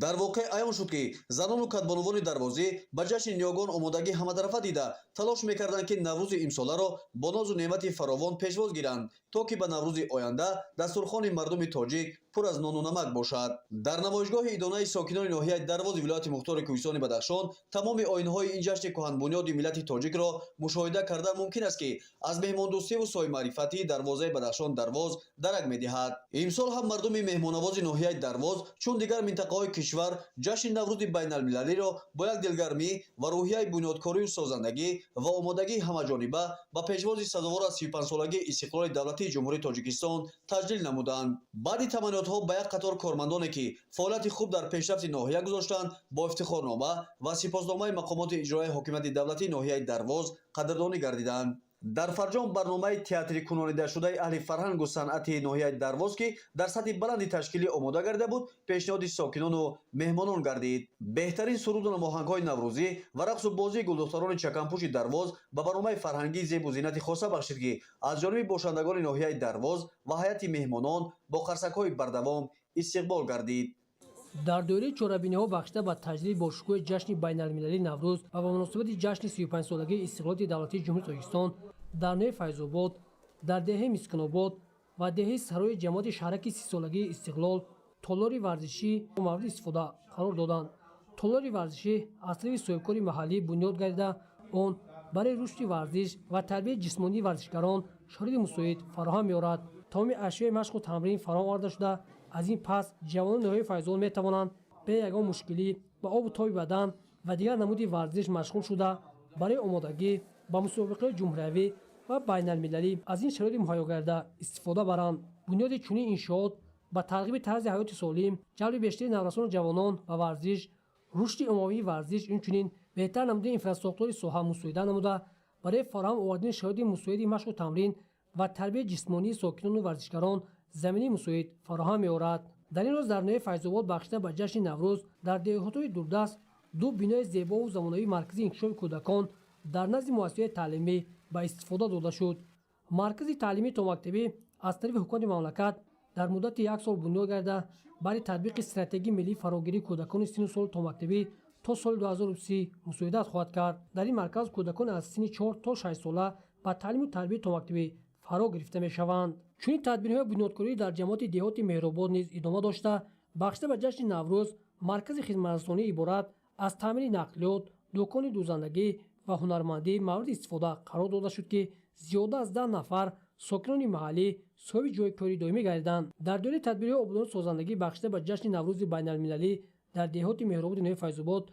S1: Дар воқеъ аён шуд, ки занону кадбонувони дарвозӣ ба ҷашни ниёгон омодагӣ ҳаматарафа дида, талош мекарданд, ки наврӯзи имсоларо бо нозу неъмати фаровон пешвоз гиранд, то ки ба наврӯзи оянда дастурхони мардуми тоҷик пур аз нону намак бошад. Дар намоишгоҳи идонаи сокинони ноҳияи Дарвози вилояти мухтори Кӯҳистони Бадахшон тамоми оинҳои ин ҷашни кӯҳанбунёди миллати тоҷикро мушоҳида кардан мумкин аст, ки аз меҳмондӯстиву соҳибмаърифатии дарвозаи Бадахшон Дарвоз дарак медиҳад. Имсол ҳам мардуми меҳмоннавози ноҳияи Дарвоз, чун дигар минтақаҳои кишвар, ҷашни Наврӯзи байналмилалиро бо як дилгармӣ ва рӯҳияи бунёдкорию созандагӣ ва омодагии ҳамаҷониба ба пешвози сазовор аз 35-солагии истиқлоли давлатии Ҷумҳурии Тоҷикистон таҷлил намуданд. Баъди таманниётҳо ба як қатор кормандоне, ки фаъолияти хуб дар пешрафти ноҳия гузоштанд, бо ифтихорнома ва сипосномаи мақомоти иҷроияи ҳокимияти давлатии ноҳияи Дарвоз қадрдонӣ гардиданд. Дар фарҷом барномаи театрикунонидашудаи аҳли фарҳангу санъати ноҳияи Дарвоз, ки дар сатҳи баланди ташкилӣ омода гардида буд, пешниҳоди сокинону меҳмонон гардид. Беҳтарин суруду намоҳангҳои наврӯзӣ ва рақсу бозии гулдухтарони чакампӯши Дарвоз ба барномаи фарҳангии зебу зинати хоса бахшид, ки аз ҷониби бошандагони ноҳияи Дарвоз ва ҳайати меҳмонон бо қарсакҳои бардавом истиқбол гардид.
S8: Дар доираи чорабиниҳо бахшида ба таҷлили бошукӯҳи ҷашни байналмилалии Наврӯз ва ба муносибати ҷашни 35-солагии истиқлолияти давлатии Ҷумҳурии Тоҷикистон дар ноҳияи Файзобод, дар деҳаи Мискинобод ва деҳаи Сарои ҷамоати шаҳраки 30-солагии Истиқлол толори варзишӣ мавриди истифода қарор доданд. Толори варзишӣ аз тарафи соҳибкори маҳаллӣ бунёд гардида, он барои рушди варзиш ва тарбияи ҷисмонии варзишгарон шароити мусоид фароҳам меорад. Тамоми ашёи машқу тамрин фароҳам оварда шуда, аз ин пас ҷавонони ноҳияи Файзобод метавонанд бе ягон мушкилӣ ба обу тоби бадан ва дигар намуди варзиш машғул шуда, барои омодагӣ ба мусобиқаҳои ҷумҳуриявӣ ва байналмилалӣ аз ин шароити муҳайё гардида истифода баранд. Бунёди чунин иншоот ба тарғиби тарзи ҳаёти солим, ҷалби бештари наврасону ҷавонон ба варзиш, рушди умумии варзиш, инчунин беҳтар намудани инфрасохтори соҳа мусоидат намуда, барои фароҳам овардани шароити мусоиди машқу тамрин ва тарбияи ҷисмонии сокинону варзишгарон заминаи мусоид фароҳам меорад. Дар ин рӯз дар ноҳияи Файзобод бахшида ба ҷашни Наврӯз дар деҳотҳои дурдаст Ду бинои зебову замонавии маркази инкишофи кӯдакон дар назди муассисаи таълимӣ ба истифода дода шуд. Маркази таълимии томактабӣ аз тарафи ҳукумати мамлакат дар муддати як сол бунёд гардида, барои татбиқи стратегияи миллии фарогирии кӯдакони синну соли томактабӣ то соли 2030 мусоидат хоҳад кард. Дар ин марказ кӯдакон аз синни 4 то 6 сола ба таълиму тарбияи томактабӣ фаро гирифта мешаванд. Чунин тадбирҳои бунёдкорӣ дар ҷамоати деҳоти Меҳробод низ идома дошта, бахшида ба ҷашни Наврӯз маркази хизматрасонӣ иборат аз таъмири нақлиёт, дукони дӯзандагӣ ва ҳунармандӣ мавриди истифода қарор дода шуд, ки зиёда аз 10 нафар сокинони маҳаллӣ соҳиби ҷойи кори доимӣ гардиданд. Дар доираи тадбирҳои ободонӣ созандагӣ бахшида ба ҷашни Наврӯзи байналмилалӣ дар деҳоти Меҳрободи ноҳияи Файзобод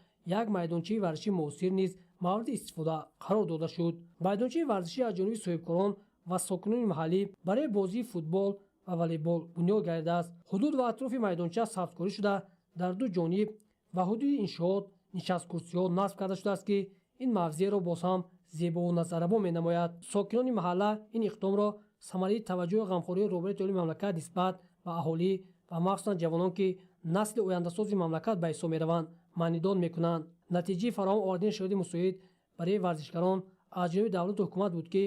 S8: як майдончаи варзишии муосир низ мавриди истифода қарор дода шуд. Майдончаи варзишӣ аз ҷониби соҳибкорон ва сокинони маҳаллӣ барои бозии футбол ва волейбол бунёд гардидааст. Ҳудуд ва атрофи майдонча сабзкорӣ шуда, дар ду ҷониб ва ҳудуди иншоот нишасткурсиҳо насб карда шудааст, ки ин мавзеъро боз ҳам зебову назаррабо менамояд. Сокинони маҳалла ин иқдомро самараи таваҷҷӯҳу ғамхории роҳбарияти олии мамлакат нисбат ба аҳолӣ ва махсусан ҷавонон, ки насли ояндасози мамлакат ба ҳисоб мераванд, маънидон мекунанд. Натиҷаи фароҳам овардани шароити мусоид барои варзишгарон аз ҷониби давлату ҳукумат буд, ки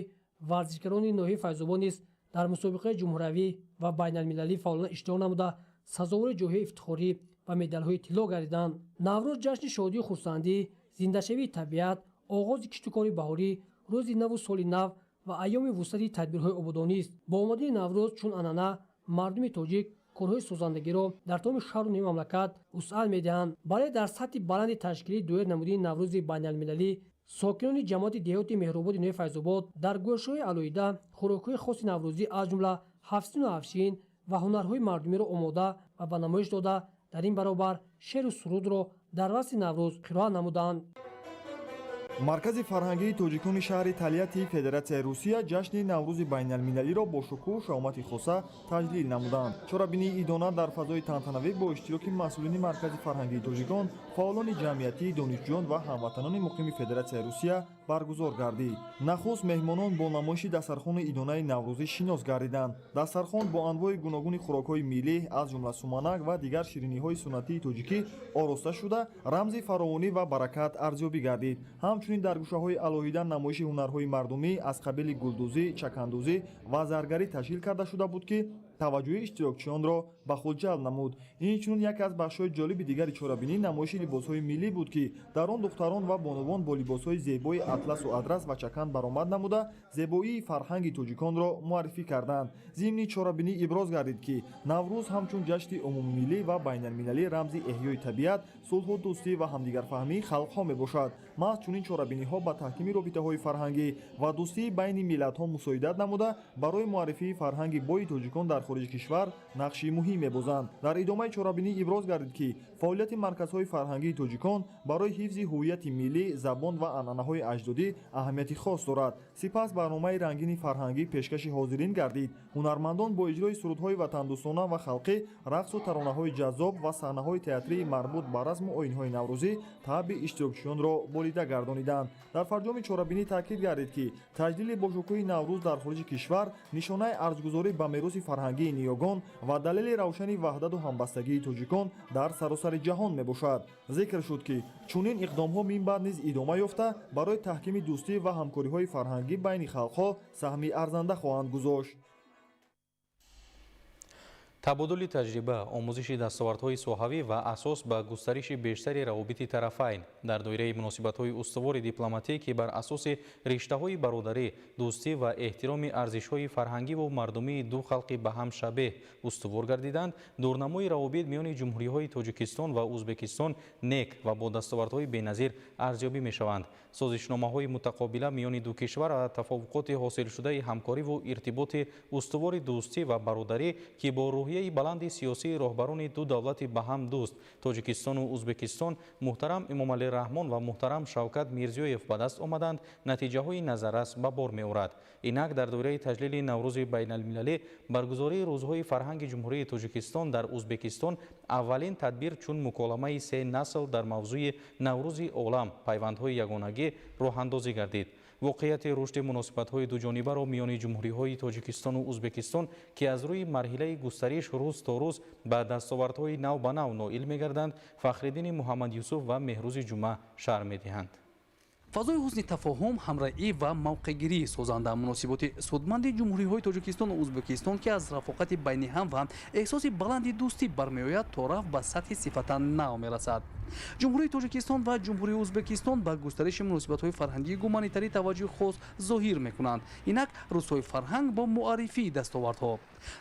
S8: варзишгарони ноҳияи Файзобод низ дар мусобиқаи ҷумҳуриявӣ ва байналмилалӣ фаъолона иштирок намуда, сазовори ҷойҳои ифтихорӣ ва медалҳои тилло гардиданд. Наврӯз ҷашни шодию хурсандӣ, зиндашавии табиат, оғози киштукори баҳорӣ, рӯзи наву соли нав ва айёми вусъати тадбирҳои ободонист. Бо омадани Наврӯз чун анъана мардуми тоҷик корҳои созандагиро дар тамоми шаҳру ноҳияи мамлакат вусъат медиҳанд. Барои дар сатҳи баланди ташкилӣ доир намудани Наврӯзи байналмилалӣ сокинони ҷамоати деҳоти Меҳрободи ноҳияи Файзобод дар гӯшаҳои алоҳида хӯрокҳои хоси наврӯзӣ, аз ҷумла ҳафтсину ҳафтшин ва ҳунарҳои мардумиро омода ва ба намоиш дода, дар ин баробар шеъру сурудро дар васфи Наврӯз қироат намуданд.
S7: Маркази фарҳангии тоҷикони шаҳри Тольяттии Федератсияи Русия ҷашни Наврӯзи байналмилалиро бо шукӯҳу шаҳомати хоса таҷлил намуданд. Чорабинии идона дар фазои тантанавӣ бо иштироки масъулини Маркази фарҳангии тоҷикон, фаъолони ҷамъиятӣ, донишҷӯён ва ҳамватанони муқими Федератсияи Русия баргузор гардид. Нахуст меҳмонон бо намоиши дастархони идонаи наврӯзӣ шинос гардиданд. Дастархон бо анвои гуногуни хӯрокҳои миллӣ, аз ҷумла суманак ва дигар шириниҳои суннатии тоҷикӣ ороста шуда, рамзи фаровонӣ ва баракат арзёбӣ гардид. Ҳамчунин дар гӯшаҳои алоҳида намоиши ҳунарҳои мардумӣ аз қабили гулдӯзӣ, чакандӯзӣ ва заргарӣ ташкил карда шуда буд, ки таваҷҷӯҳи иштирокчиёнро ба худ ҷалб намуд. Инчунин яке аз бахшҳои ҷолиби дигари чорабинӣ намоиши либосҳои миллӣ буд, ки дар он духтарон ва бонувон бо либосҳои зебои атласу адрас ва чакан баромад намуда, зебоии фарҳанги тоҷиконро муаррифӣ карданд. Зимни чорабинӣ иброз гардид, ки Наврӯз ҳамчун ҷашни умумимиллӣ ва байналмилалӣ рамзи эҳёи табиат, сулҳу дӯстӣ ва ҳамдигарфаҳмии халқҳо мебошад. Маҳз чунин чорабиниҳо ба таҳкими робитаҳои фарҳангӣ ва дӯстии байни миллатҳо мусоидат намуда, барои муаррифии фарҳанги бои тоҷикон дар хориҷи кишвар нақши муҳим мебозанд. Дар идомаи чорабинӣ иброз гардид, ки фаъолияти марказҳои фарҳангии тоҷикон барои ҳифзи ҳуввияти миллӣ, забон ва анъанаҳои аҷдодӣ аҳамияти хос дорад. Сипас барномаи рангини фарҳангӣ пешкаши ҳозирин гардид. Ҳунармандон бо иҷрои сурудҳои ватандӯстона ва халқӣ, рақсу таронаҳои ҷаззоб ва саҳнаҳои театрии марбут ба расму оинҳои наврӯзӣ таъби иштирокчиёнро болида гардониданд. Дар фарҷоми чорабинӣ таъкид гардид, ки таҷлили бошукӯҳи Наврӯз дар хориҷи кишвар нишонаи арҷгузорӣ ба мероси фарҳангии ниёгон ва далели равшани ваҳдату ҳамбастагии тоҷикон дар саросари ҷаҳон мебошад. Зикр шуд, ки чунин иқдомҳо минбаъд низ идома ёфта, барои таҳкими дӯстӣ ва ҳамкориҳои фарҳангӣ байни халқҳо саҳми арзанда хоҳанд гузошт.
S2: Табодули таҷриба, омӯзиши дастовардҳои соҳавӣ ва асос ба густариши бештари равобити тарафайн дар доираи муносибатҳои устувори дипломатӣ, ки бар асоси риштаҳои бародарӣ, дӯстӣ ва эҳтироми арзишҳои фарҳангиву мардумии ду халқи ба ҳам шабеҳ устувор гардиданд, дурнамои равобит миёни ҷумҳуриҳои Тоҷикистон ва Ӯзбекистон нек ва бо дастовардҳои беназир арзёбӣ мешаванд. Созишномаҳои мутақобила миёни ду кишвар ва тафовуқоти ҳосилшудаи ҳамкориву иртиботи устувори дӯстӣ ва бародарӣ, ки бо рӯҳияи баланди сиёсии роҳбарони ду давлати ба ҳам дӯст Тоҷикистону Ӯзбекистон муҳтарам Эмомалӣ Раҳмон ва муҳтарам Шавкат Мирзиёев ба даст омаданд, натиҷаҳои назаррас ба бор меорад. Инак дар доираи таҷлили Наврӯзи байналмилалӣ баргузории рӯзҳои фарҳанги Ҷумҳурии Тоҷикистон дар Ӯзбекистон аввалин тадбир чун муколамаи се насл дар мавзӯи Наврӯзи олам, пайвандҳои ягонагӣ роҳандозӣ гардид. Воқеияти рушди муносибатҳои дуҷонибаро миёни ҷумҳуриҳои Тоҷикистону Узбекистон, ки аз рӯи марҳилаи густариш рӯз то рӯз ба дастовардҳои нав ба нав ноил мегарданд, Фахриддини Муҳаммад Юсуф ва Меҳрӯзи Ҷумъа шарҳ медиҳанд.
S4: Фазои ҳусни тафоҳум, ҳамраҳӣ ва мавқеъгирии созанда, муносиботи судманди ҷумҳуриҳои Тоҷикистону Узбекистон, ки аз рафоқати байни ҳам ва эҳсоси баланди дӯстӣ бармеояд, то рафт ба сатҳи сифатан нав мерасад. Ҷумҳурии Тоҷикистон ва Ҷумҳурии Узбекистон ба густариши муносибатҳои фарҳангии гуманитарӣ таваҷҷӯҳи хос зоҳир мекунанд. Инак рӯзҳои фарҳанг бо муаррифии дастовардҳо.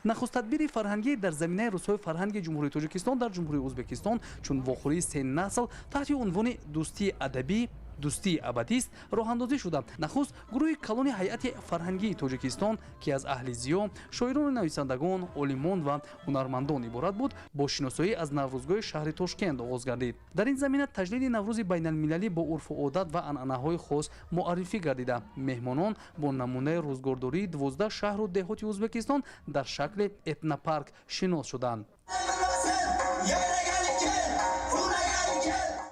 S4: Нахуст тадбири фарҳангӣ дар заминаи рӯзҳои фарҳанги Ҷумҳурии Тоҷикистон дар Ҷумҳурии Узбекистон чун вохӯрии се насл таҳти унвони дӯстии адабӣ, дӯстии абадист роҳандозӣ шуда. Нахуст гурӯҳи калони ҳайати фарҳангии Тоҷикистон, ки аз аҳли зиё, шоирону нависандагон, олимон ва ҳунармандон иборат буд, бо шиносоӣ аз Наврӯзгоҳи шаҳри Тошкент оғоз гардид. Дар ин замина таҷлили Наврӯзи байналмилалӣ бо урфу одат ва анъанаҳои хос муаррифӣ гардида, меҳмонон бо намунаи рӯзгордории 12 шаҳру деҳоти Узбекистон дар шакли этнопарк шинос шуданд.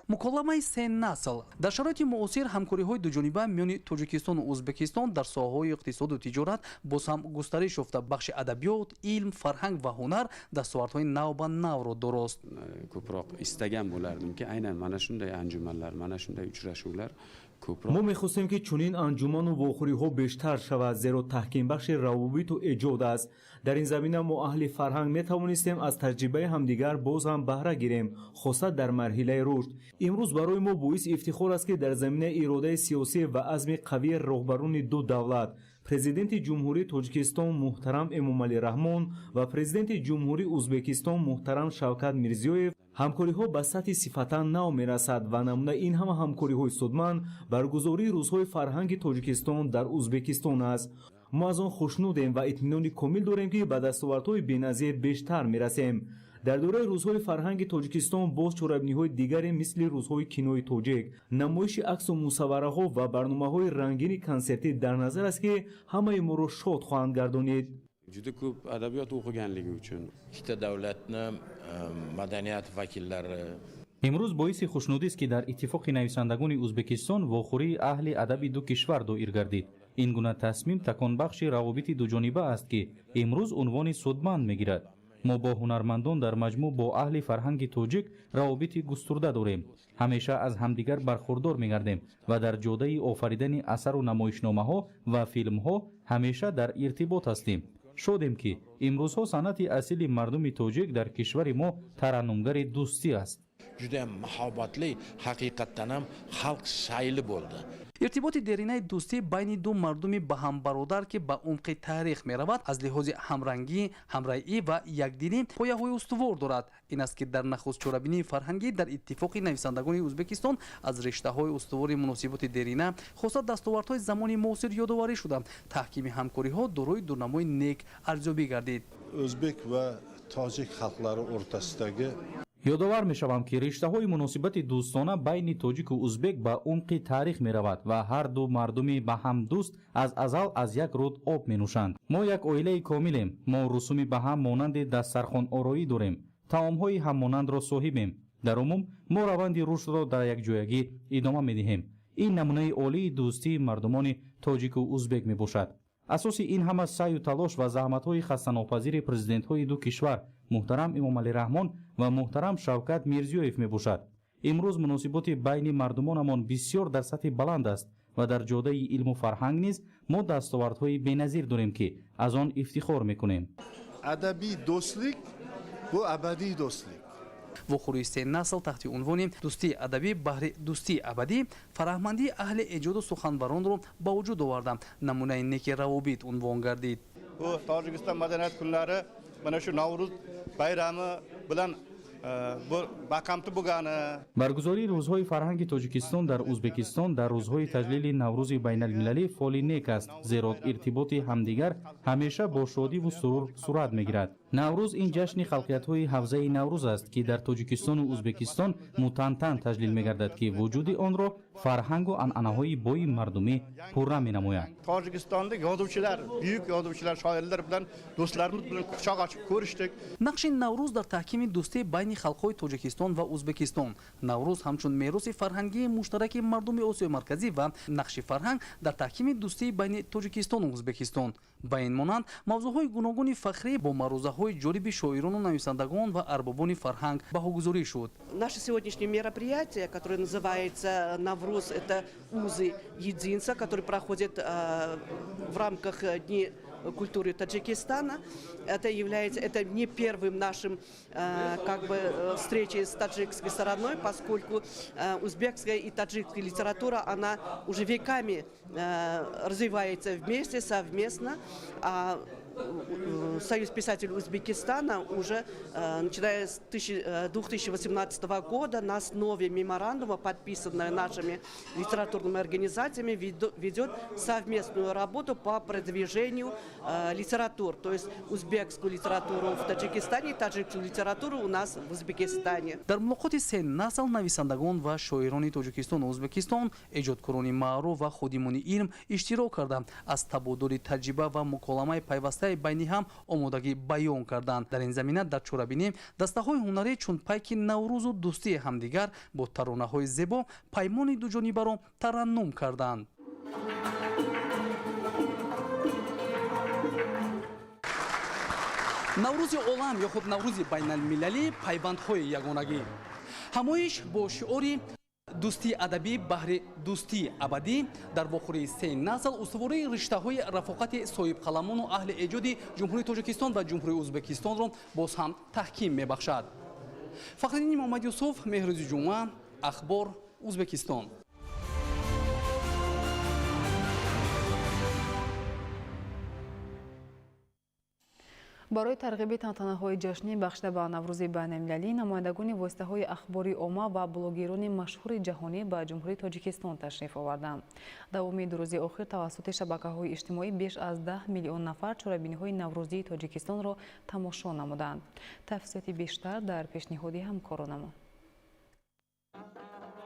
S4: Муколамаи се насл. Дар шароити муосир ҳамкориҳои дуҷониба миёни Тоҷикистону Узбекистон дар соҳаҳои иқтисоду тиҷорат боз ҳам густариш ёфта, бахши адабиёт, илм, фарҳанг ва ҳунар дастовардҳои нав ба навро дорост.
S22: Ko'proq istagan bo'lardimki, aynan mana shunday anjumanlar, mana shunday uchrashuvlar.
S23: Мо мехостем, ки чунин анҷуману вохӯриҳо бештар шавад, зеро таҳкимбахши равобиту эҷод аст. Дар ин замина мо аҳли фарҳанг метавонистем аз таҷрибаи ҳамдигар боз ҳам баҳра гирем, хоса дар марҳилаи рушд. Имрӯз барои мо боиси ифтихор аст, ки дар заминаи иродаи сиёсӣ ва азми қавии роҳбарони ду давлат, Президенти Ҷумҳурии Тоҷикистон муҳтарам Эмомалӣ Раҳмон ва Президенти Ҷумҳурии Узбекистон муҳтарам Шавкат Мирзиёев, ҳамкориҳо ба сатҳи сифатан нав мерасад ва намунаи ин ҳама ҳамкориҳои судманд баргузории рӯзҳои фарҳанги Тоҷикистон дар Узбекистон аст. Мо аз он хушнудем ва итминони комил дорем, ки ба дастовардҳои беназир бештар мерасем. Дар доираи рӯзҳои фарҳанги Тоҷикистон боз чорабиниҳои дигаре мисли рӯзҳои кинои тоҷик, намоиши аксу мусаввараҳо ва барномаҳои рангини консертӣ дар назар аст, ки ҳамаи моро шод хоҳанд гардонид.
S22: Juda ko'p adabiyot o'qiganligi uchun
S24: ikkita davlatni madaniyat vakillari.
S2: Имрӯз боиси хушнудист, ки дар Иттифоқи нависандагони Узбекистон вохӯрии аҳли адаби ду кишвар доир гардид. Ин гуна тасмим таконбахши равобити дуҷониба аст, ки имрӯз унвони судманд мегирад. Мо бо ҳунармандон, дар маҷмӯъ бо аҳли фарҳанги тоҷик равобити густурда дорем, ҳамеша аз ҳамдигар бархурдор мегардем ва дар ҷодаи офаридани асару намоишномаҳо ва филмҳо ҳамеша дар иртибот ҳастем. Шодем, ки имрӯзҳо санъати асили мардуми тоҷик дар кишвари мо тараннумгари дӯстӣ аст.
S24: Judayam mahobatli, haqiqatdan ham xalq sayli bo'ldi.
S4: Иртиботи деринаи дӯстӣ байни ду мардуми ба ҳам бародар, ки ба умқи таърих меравад, аз лиҳози ҳамрангӣ, ҳамраӣ ва якдилӣ пояҳои устувор дорад. Ин аст, ки дар нахуст чорабинии фарҳангӣ дар Иттифоқи нависандагони Узбекистон аз риштаҳои устувори муносиботи дерина, хоса дастовардҳои замони муосир ёдоварӣ шуда, таҳкими ҳамкориҳо дорои дурнамои нек арзёбӣ гардид.
S25: O'zbek va tojik xalqlari o'rtasidagi
S2: Ёдовар мешавам, ки риштаҳои муносибати дӯстона байни тоҷику узбек ба умқи таърих меравад ва ҳар ду мардуми ба ҳам дӯст аз азал аз як руд об менӯшанд. Мо як оилаи комилем. Мо русуми ба ҳам монанди дастархонороӣ дорем, таомҳои ҳаммонандро соҳибем. Дар умум мо раванди рушдро дар якҷоягӣ идома медиҳем. Ин намунаи олии дӯстии мардумони тоҷику узбек мебошад. Асоси ин ҳама саъю талош ва заҳматҳои хастанопазири президентҳои ду кишвар, муҳтарам Эмомалӣ Раҳмон ва муҳтарам Шавкат Мирзиёев мебошад. Имрӯз муносиботи байни мардумонамон бисёр дар сатҳи баланд аст ва дар ҷодаи илму фарҳанг низ мо дастовардҳои беназир дорем, ки аз он ифтихор мекунем.
S25: Adabiy do'stlik bu abadiy do'stlik.
S4: Вохӯрии се насл таҳти унвони дӯстии адабӣ баҳри дӯстии абадӣ фараҳмандии аҳли эҷоду суханбаронро ба вуҷуд оварда, намунаи неки равобит унвон гардид.
S26: Bu Tojikiston madaniyat kunlari mana shu Navro'z bayrami bilan бақамти бугани.
S2: Баргузории рӯзҳои фарҳанги Тоҷикистон дар Узбекистон дар рӯзҳои таҷлили Наврӯзи байналмилалӣ фоли нек аст, зеро иртиботи ҳамдигар ҳамеша бо шодиву сурур сурат мегирад. Наврӯз ин ҷашни халқиятҳои ҳавзаи Наврӯз аст, ки дар Тоҷикистону Узбекистон мутантан таҷлил мегардад, ки вуҷуди онро Фарҳангу анъанаҳои бои мардумӣ пурра менамояд.
S26: Tojikistonda yozuvchilar, buyuk yozuvchilar, shoirlar bilan, do'stlarimiz bilan quchoq ochib ko'rishdik.
S4: Нақши Наврӯз дар таҳкими дӯстӣ байни халқҳои Тоҷикистон ва Ӯзбекистон, Наврӯз ҳамчун мероси фарҳангии муштараки мардуми Осиёи Марказӣ ва нақши фарҳанг дар таҳкими дӯстии байни Тоҷикистону Ӯзбекистон. Ба ин монанд мавзӯъҳои гуногуни фахрӣ бо маърузаҳои ҷолиби шоирону нависандагон ва арбобони фарҳанг баҳогузорӣ шуд.
S3: Наше сегодняшнее мероприятие, которое называется «Навруз», это узы единства, который проходит в рамках Дней культуры Таджикистана. Это является, это не первым нашим как бы встречей с таджикской стороной, поскольку узбекская и таджикская литература, она уже веками развивается вместе, совместно. А Союз писателей Узбекистана уже начиная с 2018 года на основе меморандума, подписанного нашими литературными организациями, ведет совместную работу по продвижению литератур, то есть узбекскую литературу в Таджикистане и таджикскую литературу у нас в Узбекистане.
S4: Дар мулоқоти се насл нависандагон ва шоирони Тоҷикистону Ӯзбекистон, эҷодкорони маъруф ва ходимони илм иштирок карда, аз табодули таҷриба ва муколамаи пайвастаи байни ҳам омодагӣ баён карданд. Дар ин замина дар чорабинӣ дастаҳои ҳунарӣ чун пайки Наврӯзу дӯстии ҳамдигар бо таронаҳои зебо паймони дуҷонибаро тараннум карданд. Наврӯзи олам ё худ Наврӯзи байналмилалӣ, пайвандҳои ягонагӣ. Ҳамоиш бо шиори дӯстии адабӣ баҳри дӯстии абадӣ дар вохӯрии се насл устувории риштаҳои рафоқати соҳибқаламону аҳли эҷоди Ҷумҳурии Тоҷикистон ва Ҷумҳурии Ӯзбекистонро боз ҳам таҳким мебахшад. Фахриддини Муҳаммадюсуф, Меҳрӯзи Ҷумъа, Ахбор, Ӯзбекистон.
S5: Барои тарғиби тантанаҳои ҷашнӣ бахшида ба Наврӯзи байналмилалӣ намояндагони воситаҳои ахбори омма ва блогерони машҳури ҷаҳонӣ ба Ҷумҳурии Тоҷикистон ташриф оварданд. Давоми 2 рӯзи охир тавассути шабакаҳои иҷтимоӣ беш аз 10 миллион нафар чорабиниҳои наврӯзии Тоҷикистонро тамошо намуданд. Тафсилоти бештар дар пешниҳоди ҳамкоронамон.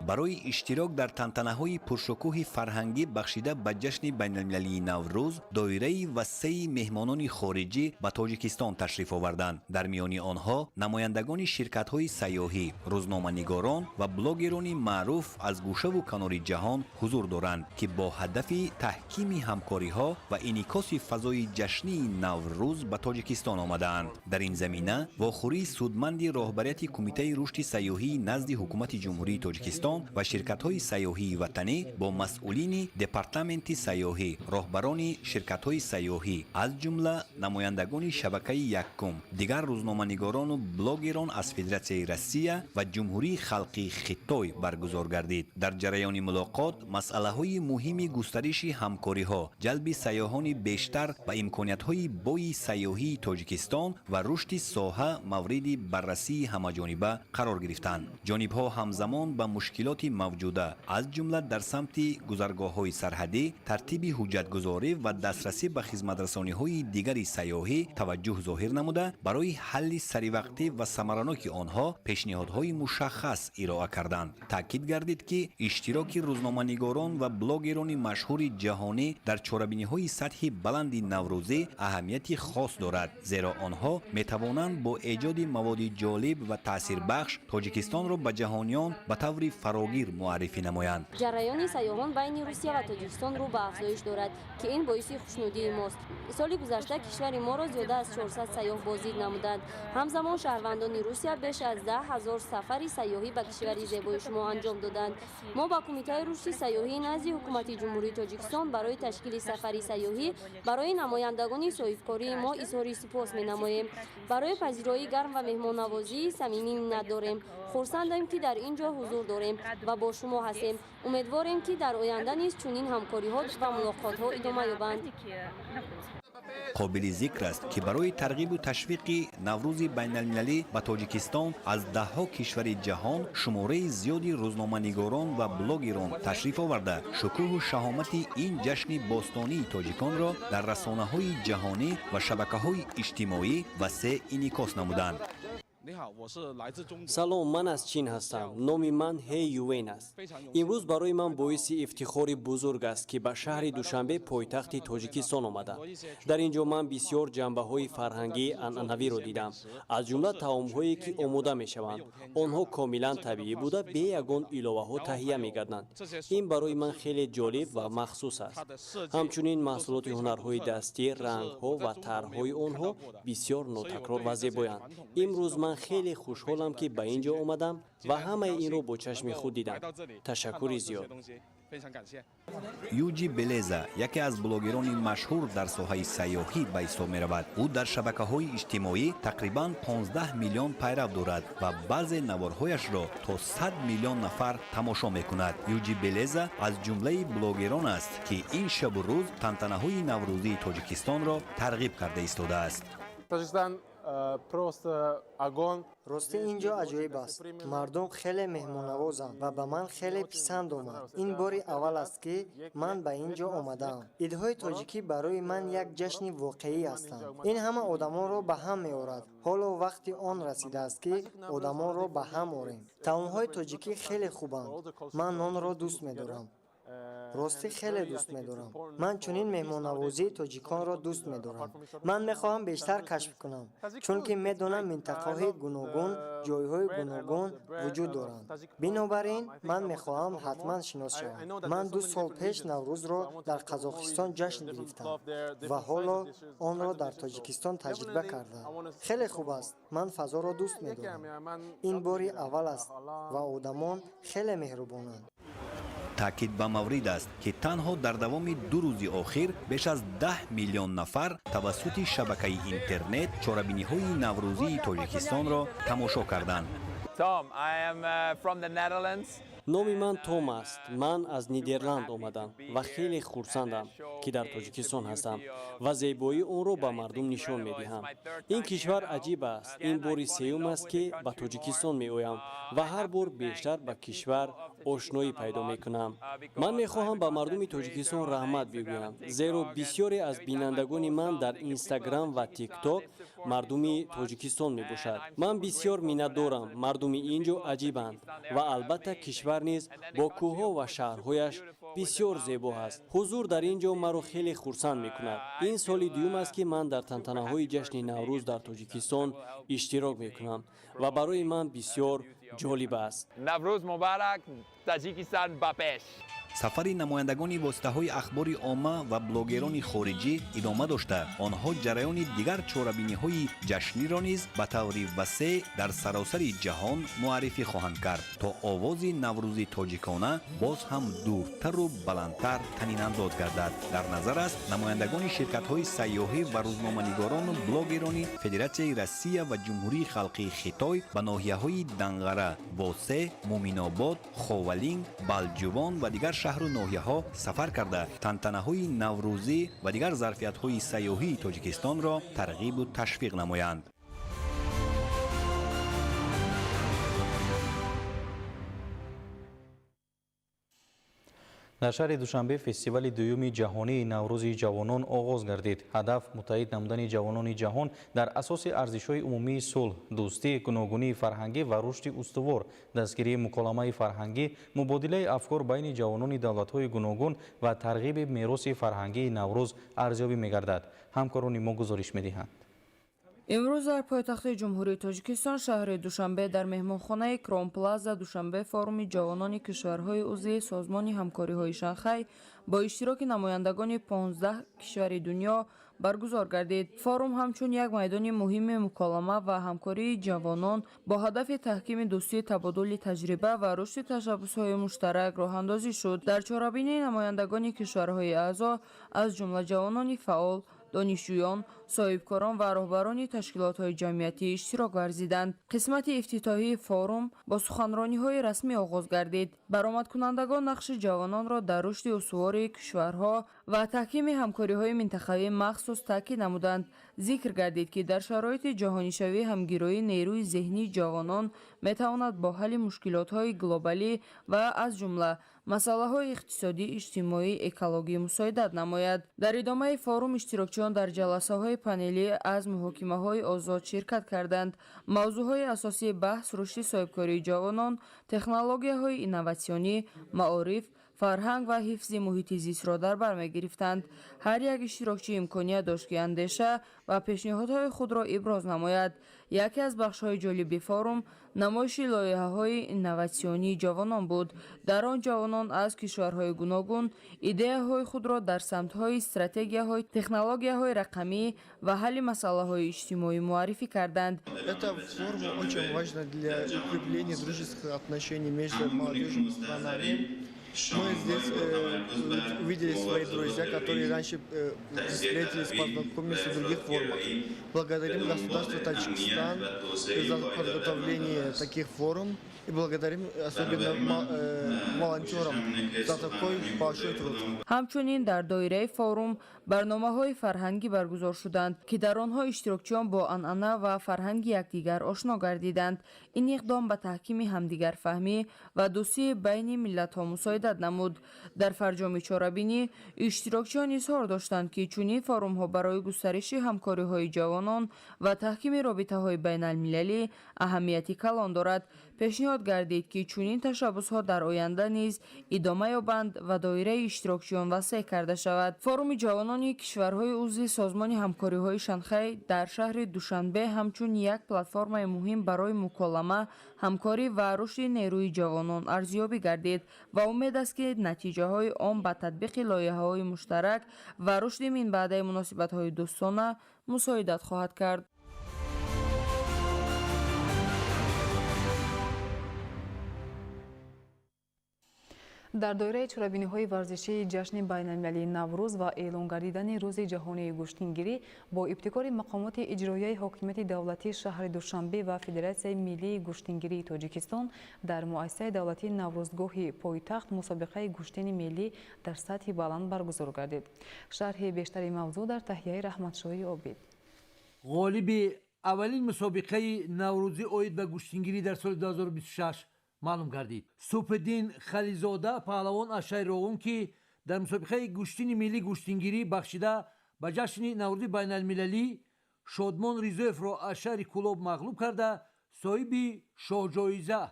S6: Барои иштирок дар тантанаҳои пуршукӯҳи фарҳангӣ бахшида ба ҷашни байналмилалии Наврӯз доираи васеи меҳмонони хориҷӣ ба Тоҷикистон ташриф оварданд. Дар миёни онҳо намояндагони ширкатҳои сайёҳӣ, рӯзноманигорон ва блогерони маъруф аз гӯшаву канори ҷаҳон ҳузур доранд, ки бо ҳадафи таҳкими ҳамкориҳо ва инъикоси фазои ҷашнии Наврӯз ба Тоҷикистон омадаанд. Дар ин замина вохӯрии судманди роҳбарияти Кумитаи рушди сайёҳии назди Ҳукумати Ҷумҳурии Тоҷикистон ва ширкатҳои сайёҳии ватанӣ бо масъулини департаменти сайёҳӣ, роҳбарони ширкатҳои сайёҳӣ, аз ҷумла намояндагони шабакаи якум, дигар рӯзноманигорону блогерон аз Федератсияи Россия ва Ҷумҳурии Халқии Хитой баргузор гардид. Дар ҷараёни мулоқот масъалаҳои муҳими густариши ҳамкориҳо, ҷалби сайёҳони бештар ба имкониятҳои бои сайёҳии Тоҷикистон ва рушди соҳа мавриди баррасии ҳамаҷониба қарор гирифтанд. Ҷонибҳо ҳамзамон ба мушкилоти мавҷуда, аз ҷумла дар самти гузаргоҳҳои сарҳадӣ, тартиби ҳуҷҷатгузорӣ ва дастрасӣ ба хизматрасониҳои дигари сайёҳӣ таваҷҷӯҳ зоҳир намуда, барои ҳалли саривақтӣ ва самараноки онҳо пешниҳодҳои мушаххас ироа карданд. Таъкид гардид, ки иштироки рӯзноманигорон ва блогерони машҳури ҷаҳонӣ дар чорабиниҳои сатҳи баланди наврӯзӣ аҳамияти хос дорад, зеро онҳо метавонанд бо эҷоди маводи ҷолиб ва таъсирбахш Тоҷикистонро ба ҷаҳониён ба таври фарогир муаррифӣ намоянд.
S9: Ҷараёни сайёҳон байни Русия ва Тоҷикистон рӯ ба афзоиш дорад, ки ин боиси хушнудии мост. Соли гузашта кишвари моро зиёда аз 400 сайёҳ боздид намуданд. Ҳамзамон шаҳрвандони Русия беш аз 10 ҳазор сафари сайёҳӣ ба кишвари зебои шумо анҷом доданд. Мо ба Кумитаи рушди сайёҳӣ назди Ҳукумати Ҷумҳурии Тоҷикистон барои ташкили сафари сайёҳӣ барои намояндагони соҳибкории мо изҳори сипос менамоем. Барои пазироии гарм ва меҳмоннавозии самимӣ миннат дорем. Хурсандем, ки дар ин ҷо ҳузур дорем ва бо шумо ҳастем. Умедворем, ки дар оянда низ чунин ҳамкориҳо ва мулоқотҳо идома ёбанд.
S6: Қобили зикр аст, ки барои тарғибу ташвиқи Наврӯзи байналмилалӣ ба Тоҷикистон аз даҳҳо кишвари ҷаҳон шумораи зиёди рӯзноманигорон ва блогерон ташриф оварда, шукӯҳу шаҳомати ин ҷашни бостонии тоҷиконро дар расонаҳои ҷаҳонӣ ва шабакаҳои иҷтимоӣ васеъ инъикос намуданд.
S10: Салом, ман аз Чин ҳастам. Номи ман Ҳе Ювен аст. Имрӯз барои ман боиси ифтихори бузург аст, ки ба шаҳри Душанбе, пойтахти Тоҷикистон, омадам. Дар ин ҷо ман бисёр ҷанбаҳои фарҳангии анъанавиро дидам, аз ҷумла таомҳое, ки омода мешаванд. Онҳо комилан табиӣ буда, бе ягон иловаҳо таҳия мегарданд. Ин барои ман хеле ҷолиб ва махсус аст. Ҳамчунин маҳсулоти ҳунарҳои дастӣ, рангҳо ва тарҳҳои онҳо бисёр нотакрор ва зебоянд. Имрӯз ман хеле хушҳолам, ки ба ин ҷо омадам ва ҳамаи инро бо чашми худ дидам. Ташаккури зиёд.
S6: Юҷи Белеза яке аз блогерони машҳур дар соҳаи сайёҳӣ ба ҳисоб меравад. Ӯ дар шабакаҳои иҷтимоӣ тақрибан 15 миллион пайрав дорад ва баъзе наворҳояшро то 100 миллион нафар тамошо мекунад. Юҷи Белеза аз ҷумлаи блогерон аст, ки ин шабу рӯз тантанаҳои наврӯзии Тоҷикистонро тарғиб карда истодааст.
S11: Просто огонь.
S12: Ростӣ, ин ҷо аҷоиб аст. Мардум хеле меҳмоннавозанд ва ба ман хеле писанд омад. Ин бори аввал аст, ки ман ба ин ҷо омадаам. Идҳои тоҷикӣ барои ман як ҷашни воқеӣ ҳастанд. Ин ҳама одамонро ба ҳам меорад. Ҳоло вақти он расидааст, ки одамонро ба ҳам орем. Таомҳои тоҷикӣ хеле хубанд. Ман нонро дӯст медорам, ростӣ хеле дӯст медорам. Ман чунин меҳмоннавозии тоҷиконро дӯст медорам. Ман мехоҳам бештар кашф кунам, чунки медонам минтақаҳои гуногун, ҷойҳои гуногун вуҷуд доранд. Бинобар ин ман мехоҳам ҳатман шинос шавам. Ман 2 сол пеш Наврӯзро дар Қазоқистон ҷашн гирифтам ва ҳоло онро дар Тоҷикистон таҷриба кардам. Хеле хуб аст. Ман фазоро дӯст медорам. Ин бори аввал аст ва одамон хеле меҳрубонанд.
S6: Таъкид ба маврид аст, ки танҳо дар давоми 2 рӯзи охир беш аз 10 миллион нафар тавассути шабакаи интернет чорабиниҳои наврӯзии Тоҷикистонро тамошо карданд.
S13: Tom, I am from the Netherlands.
S10: Номи ман Том аст. Ман аз Нидерланд омадам ва хеле хурсандам, ки дар Тоҷикистон ҳастам ва зебоии онро ба мардум нишон медиҳам. Ин кишвар аҷиб аст. Ин бори сеюм аст, ки ба Тоҷикистон меоям ва ҳар бор бештар ба кишвар ошноӣ пайдо мекунам. Ман мехоҳам ба мардуми Тоҷикистон раҳмат бигӯям, зеро бисёре аз бинандагони ман дар Инстаграм ва Тикток мардуми Тоҷикистон мебошад. Ман бисёр миннатдорам. Мардуми ин ҷо аҷибанд ва албатта кишвар низ бо кӯҳҳо ва шаҳрҳояш бисёр зебо аст. Ҳузур дар ин ҷо маро хеле хурсанд мекунад. Ин соли дуюм аст, ки ман дар тантанаҳои ҷашни Наврӯз дар Тоҷикистон иштирок мекунам ва барои ман бисёр ҷолиб аст.
S13: Наврӯз муборак, Тоҷикистон ба пеш!
S6: Сафари намояндагони воситаҳои ахбори омма ва блогерони хориҷӣ идома дошта, онҳо ҷараёни дигар чорабиниҳои ҷашниро низ ба таври васеъ дар саросари ҷаҳон муаррифӣ хоҳанд кард, то овози наврӯзи тоҷикона боз ҳам дуртару баландтар танинандоз гардад. Дар назар аст, намояндагони ширкатҳои сайёҳӣ ва рӯзноманигорону блогерони Федератсияи Россия ва Ҷумҳурии Халқии Хитой ба ноҳияҳои Данғара, Восе, Муминобод, Ховалинг, Балҷувон ва дигар шаҳру ноҳияҳо сафар карда, тантанаҳои наврӯзӣ ва дигар зарфиятҳои сайёҳии Тоҷикистонро тарғибу ташвиқ намоянд.
S2: Дар шаҳри Душанбе фестивали дуюми ҷаҳонии Наврӯзи ҷавонон оғоз гардид. Ҳадаф муттаҳид намудани ҷавонони ҷаҳон дар асоси арзишҳои умумии сулҳ, дӯстӣ, гуногунии фарҳангӣ ва рушди устувор, дастгирии муколамаи фарҳангӣ, мубодилаи афкор байни ҷавонони давлатҳои гуногун ва тарғиби мероси фарҳангии Наврӯз арзёбӣ мегардад. Ҳамкорони мо гузориш медиҳанд.
S15: Имрӯз дар пойтахти Ҷумҳурии Тоҷикистон, шаҳри Душанбе, дар меҳмонхонаи Кроун Плаза Душанбе форуми ҷавонони кишварҳои узви Созмони ҳамкориҳои Шанхай бо иштироки намояндагони 15 кишвари дунё баргузор гардид. Форум ҳамчун як майдони муҳими муколама ва ҳамкории ҷавонон бо ҳадафи таҳкими дӯстӣ, табодули таҷриба ва рушди ташаббусҳои муштарак роҳандозӣ шуд. Дар чорабинӣ намояндагони кишварҳои аъзо, аз ҷумла ҷавонони фаъол, донишҷӯён, соҳибкорон ва роҳбарони ташкилотҳои ҷамъиятӣ иштирок варзиданд. Қисмати ифтитоҳии форум бо суханрониҳои расмӣ оғоз гардид. Баромадкунандагон нақши ҷавононро дар рушди устувори кишварҳо ва таҳкими ҳамкориҳои минтақавӣ махсус таъкид намуданд. Зикр гардид, ки дар шароити ҷаҳонишавӣ ҳамгироии нерӯи зеҳнии ҷавонон метавонад бо ҳалли мушкилотҳои глобалӣ ва аз ҷумла масъалаҳои иқтисодӣ, иҷтимоӣ, экологӣ мусоидат намояд. Дар идомаи форум иштирокчиён дар ҷаласаҳои панелӣ аз муҳокимаҳои озод ширкат карданд. Мавзӯъҳои асосии баҳс рушди соҳибкории ҷавонон, технологияҳои инноватсионӣ, маориф, фарҳанг ва ҳифзи муҳити зистро дар бар мегирифтанд. Ҳар як иштирокчӣ имконият дошт, ки андеша ва пешниҳодҳои худро иброз намояд. Яке аз бахшҳои ҷолиби форум намоиши лоиҳаҳои инноватсионии ҷавонон буд. Дар он ҷавонон аз кишварҳои гуногун идеяҳои худро дар самтҳои стратегияҳои технологияҳои рақамӣ ва ҳалли масъалаҳои иҷтимоӣ муаррифӣ карданд.
S11: Эта форма очень важна для укрепления дружеских отношений между молодежными странами. Мы здесь увидели своих друзей, которые раньше встретились, познакомились в других формах. Благодарим государство Таджикистан за подготовление таких форум и благодарим особенно волонтерам за такой большой труд.
S15: Ҳамчунин дар доираи форум барномаҳои фарҳангӣ баргузор шуданд, ки дар онҳо иштирокчиён бо анъана ва фарҳанги якдигар ошно гардиданд. Ин иқдом ба таҳкими ҳамдигарфаҳмӣ ва дӯстии байни миллатҳо мусоидат намуд. Дар фарҷоми чорабинӣ иштирокчиён изҳор доштанд, ки чунин форумҳо барои густариши ҳамкориҳои ҷавонон ва таҳкими робитаҳои байналмилалӣ аҳамияти калон дорад. Пешниҳод гардид, ки чунин ташаббусҳо дар оянда низ идома ёбанд ва доираи иштирокчиён васеъ карда шавад. Форуми ҷавонони кишварҳои узви Созмони ҳамкориҳои Шанхай дар шаҳри Душанбе ҳамчун як платформаи муҳим барои муколама, ҳамкорӣ ва рушди нерӯи ҷавонон арзёбӣ гардид ва умед аст, ки натиҷаҳои он ба татбиқи лоиҳаҳои муштарак ва рушди минбаъдаи муносибатҳои дӯстона мусоидат хоҳад кард.
S5: Дар доираи чорабиниҳои варзишии ҷашни байналмилалии Наврӯз ва эълон гардидани Рӯзи ҷаҳонии гӯштингирӣ бо ибтикори мақомоти иҷроияи ҳокимияти давлатии шаҳри Душанбе ва Федератсияи миллии гӯштингирии Тоҷикистон дар муассисаи давлатии Наврӯзгоҳи пойтахт мусобиқаи гӯштини миллӣ дар сатҳи баланд баргузор гардид. Шарҳи бештари мавзӯъ дар таҳияи Раҳматшоҳи Обид.
S14: Ғолиби аввалин мусобиқаи наврӯзӣ оид ба гӯштингирӣ дар соли 2026 маълум гардид. Супиддин Халилзода, паҳлавон аз шаҳри Роғун, ки дар мусобиқаи гӯштини миллӣ гӯштингирӣ бахшида ба ҷашни Наврӯзи байналмилалӣ Шодмон Ризоевро аз шаҳри Кӯлоб мағлуб карда, соҳиби шоҳҷоиза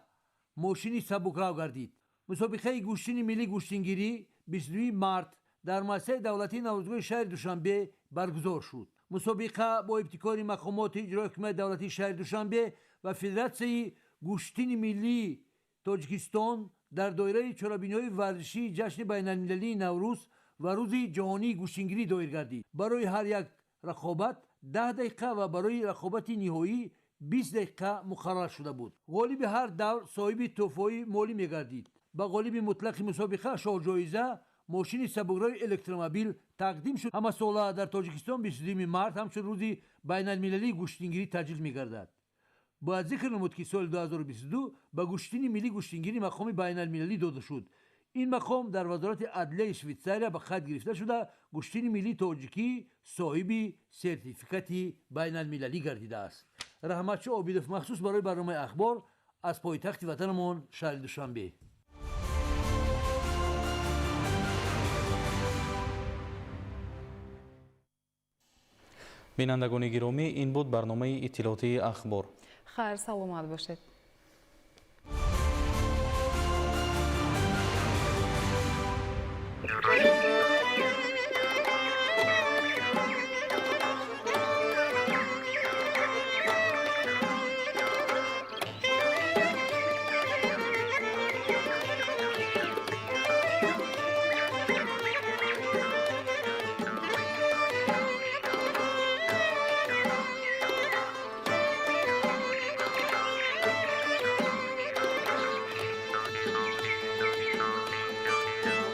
S14: мошини сабукрав гардид. Мусобиқаи гӯштини миллӣ гӯштингирӣ 22 март дар муассисаи давлатии Наврӯзгоҳи шаҳри Душанбе баргузор шуд. Мусобиқа бо ибтикори мақомоти иҷрои ҳокимияти давлатии шаҳри Душанбе ва Федератсияи гӯштини миллии Тоҷикистон дар доираи чорабиниҳои варзишии ҷашни байналмилалии Наврӯз ва Рӯзи ҷаҳонии гӯштингирӣ доир гардид. Барои ҳар як рақобат 10 дақиқа ва барои рақобати ниҳоӣ 20 дақиқа муқаррар шуда буд. Ғолиби ҳар давр соҳиби тӯҳфаҳои молӣ мегардид. Ба ғолиби мутлақи мусобиқа шоҳҷоиза мошини сабукрои электромобил тақдим шуд. Ҳамасола дар Тоҷикистон 22 март ҳамчун Рӯзи байналмилалии гӯштингирӣ таҷлил мегардад. Бояд зикр намуд, ки соли 2022 ба гӯштини миллӣ гӯштингирӣ мақоми байналмилалӣ дода шуд. Ин мақом дар Вазорати адлияи Швейтсария ба қайд гирифта шуда, гӯштини миллии тоҷикӣ соҳиби сертификати байналмилалӣ гардидааст. Раҳматшо Обидов, махсус барои барномаи Ахбор аз пойтахти ватанамон шаҳри Душанбе.
S2: Бинандагони гиромӣ, ин буд барномаи иттилоотии Ахбор.
S5: Хайр, саломат бошед.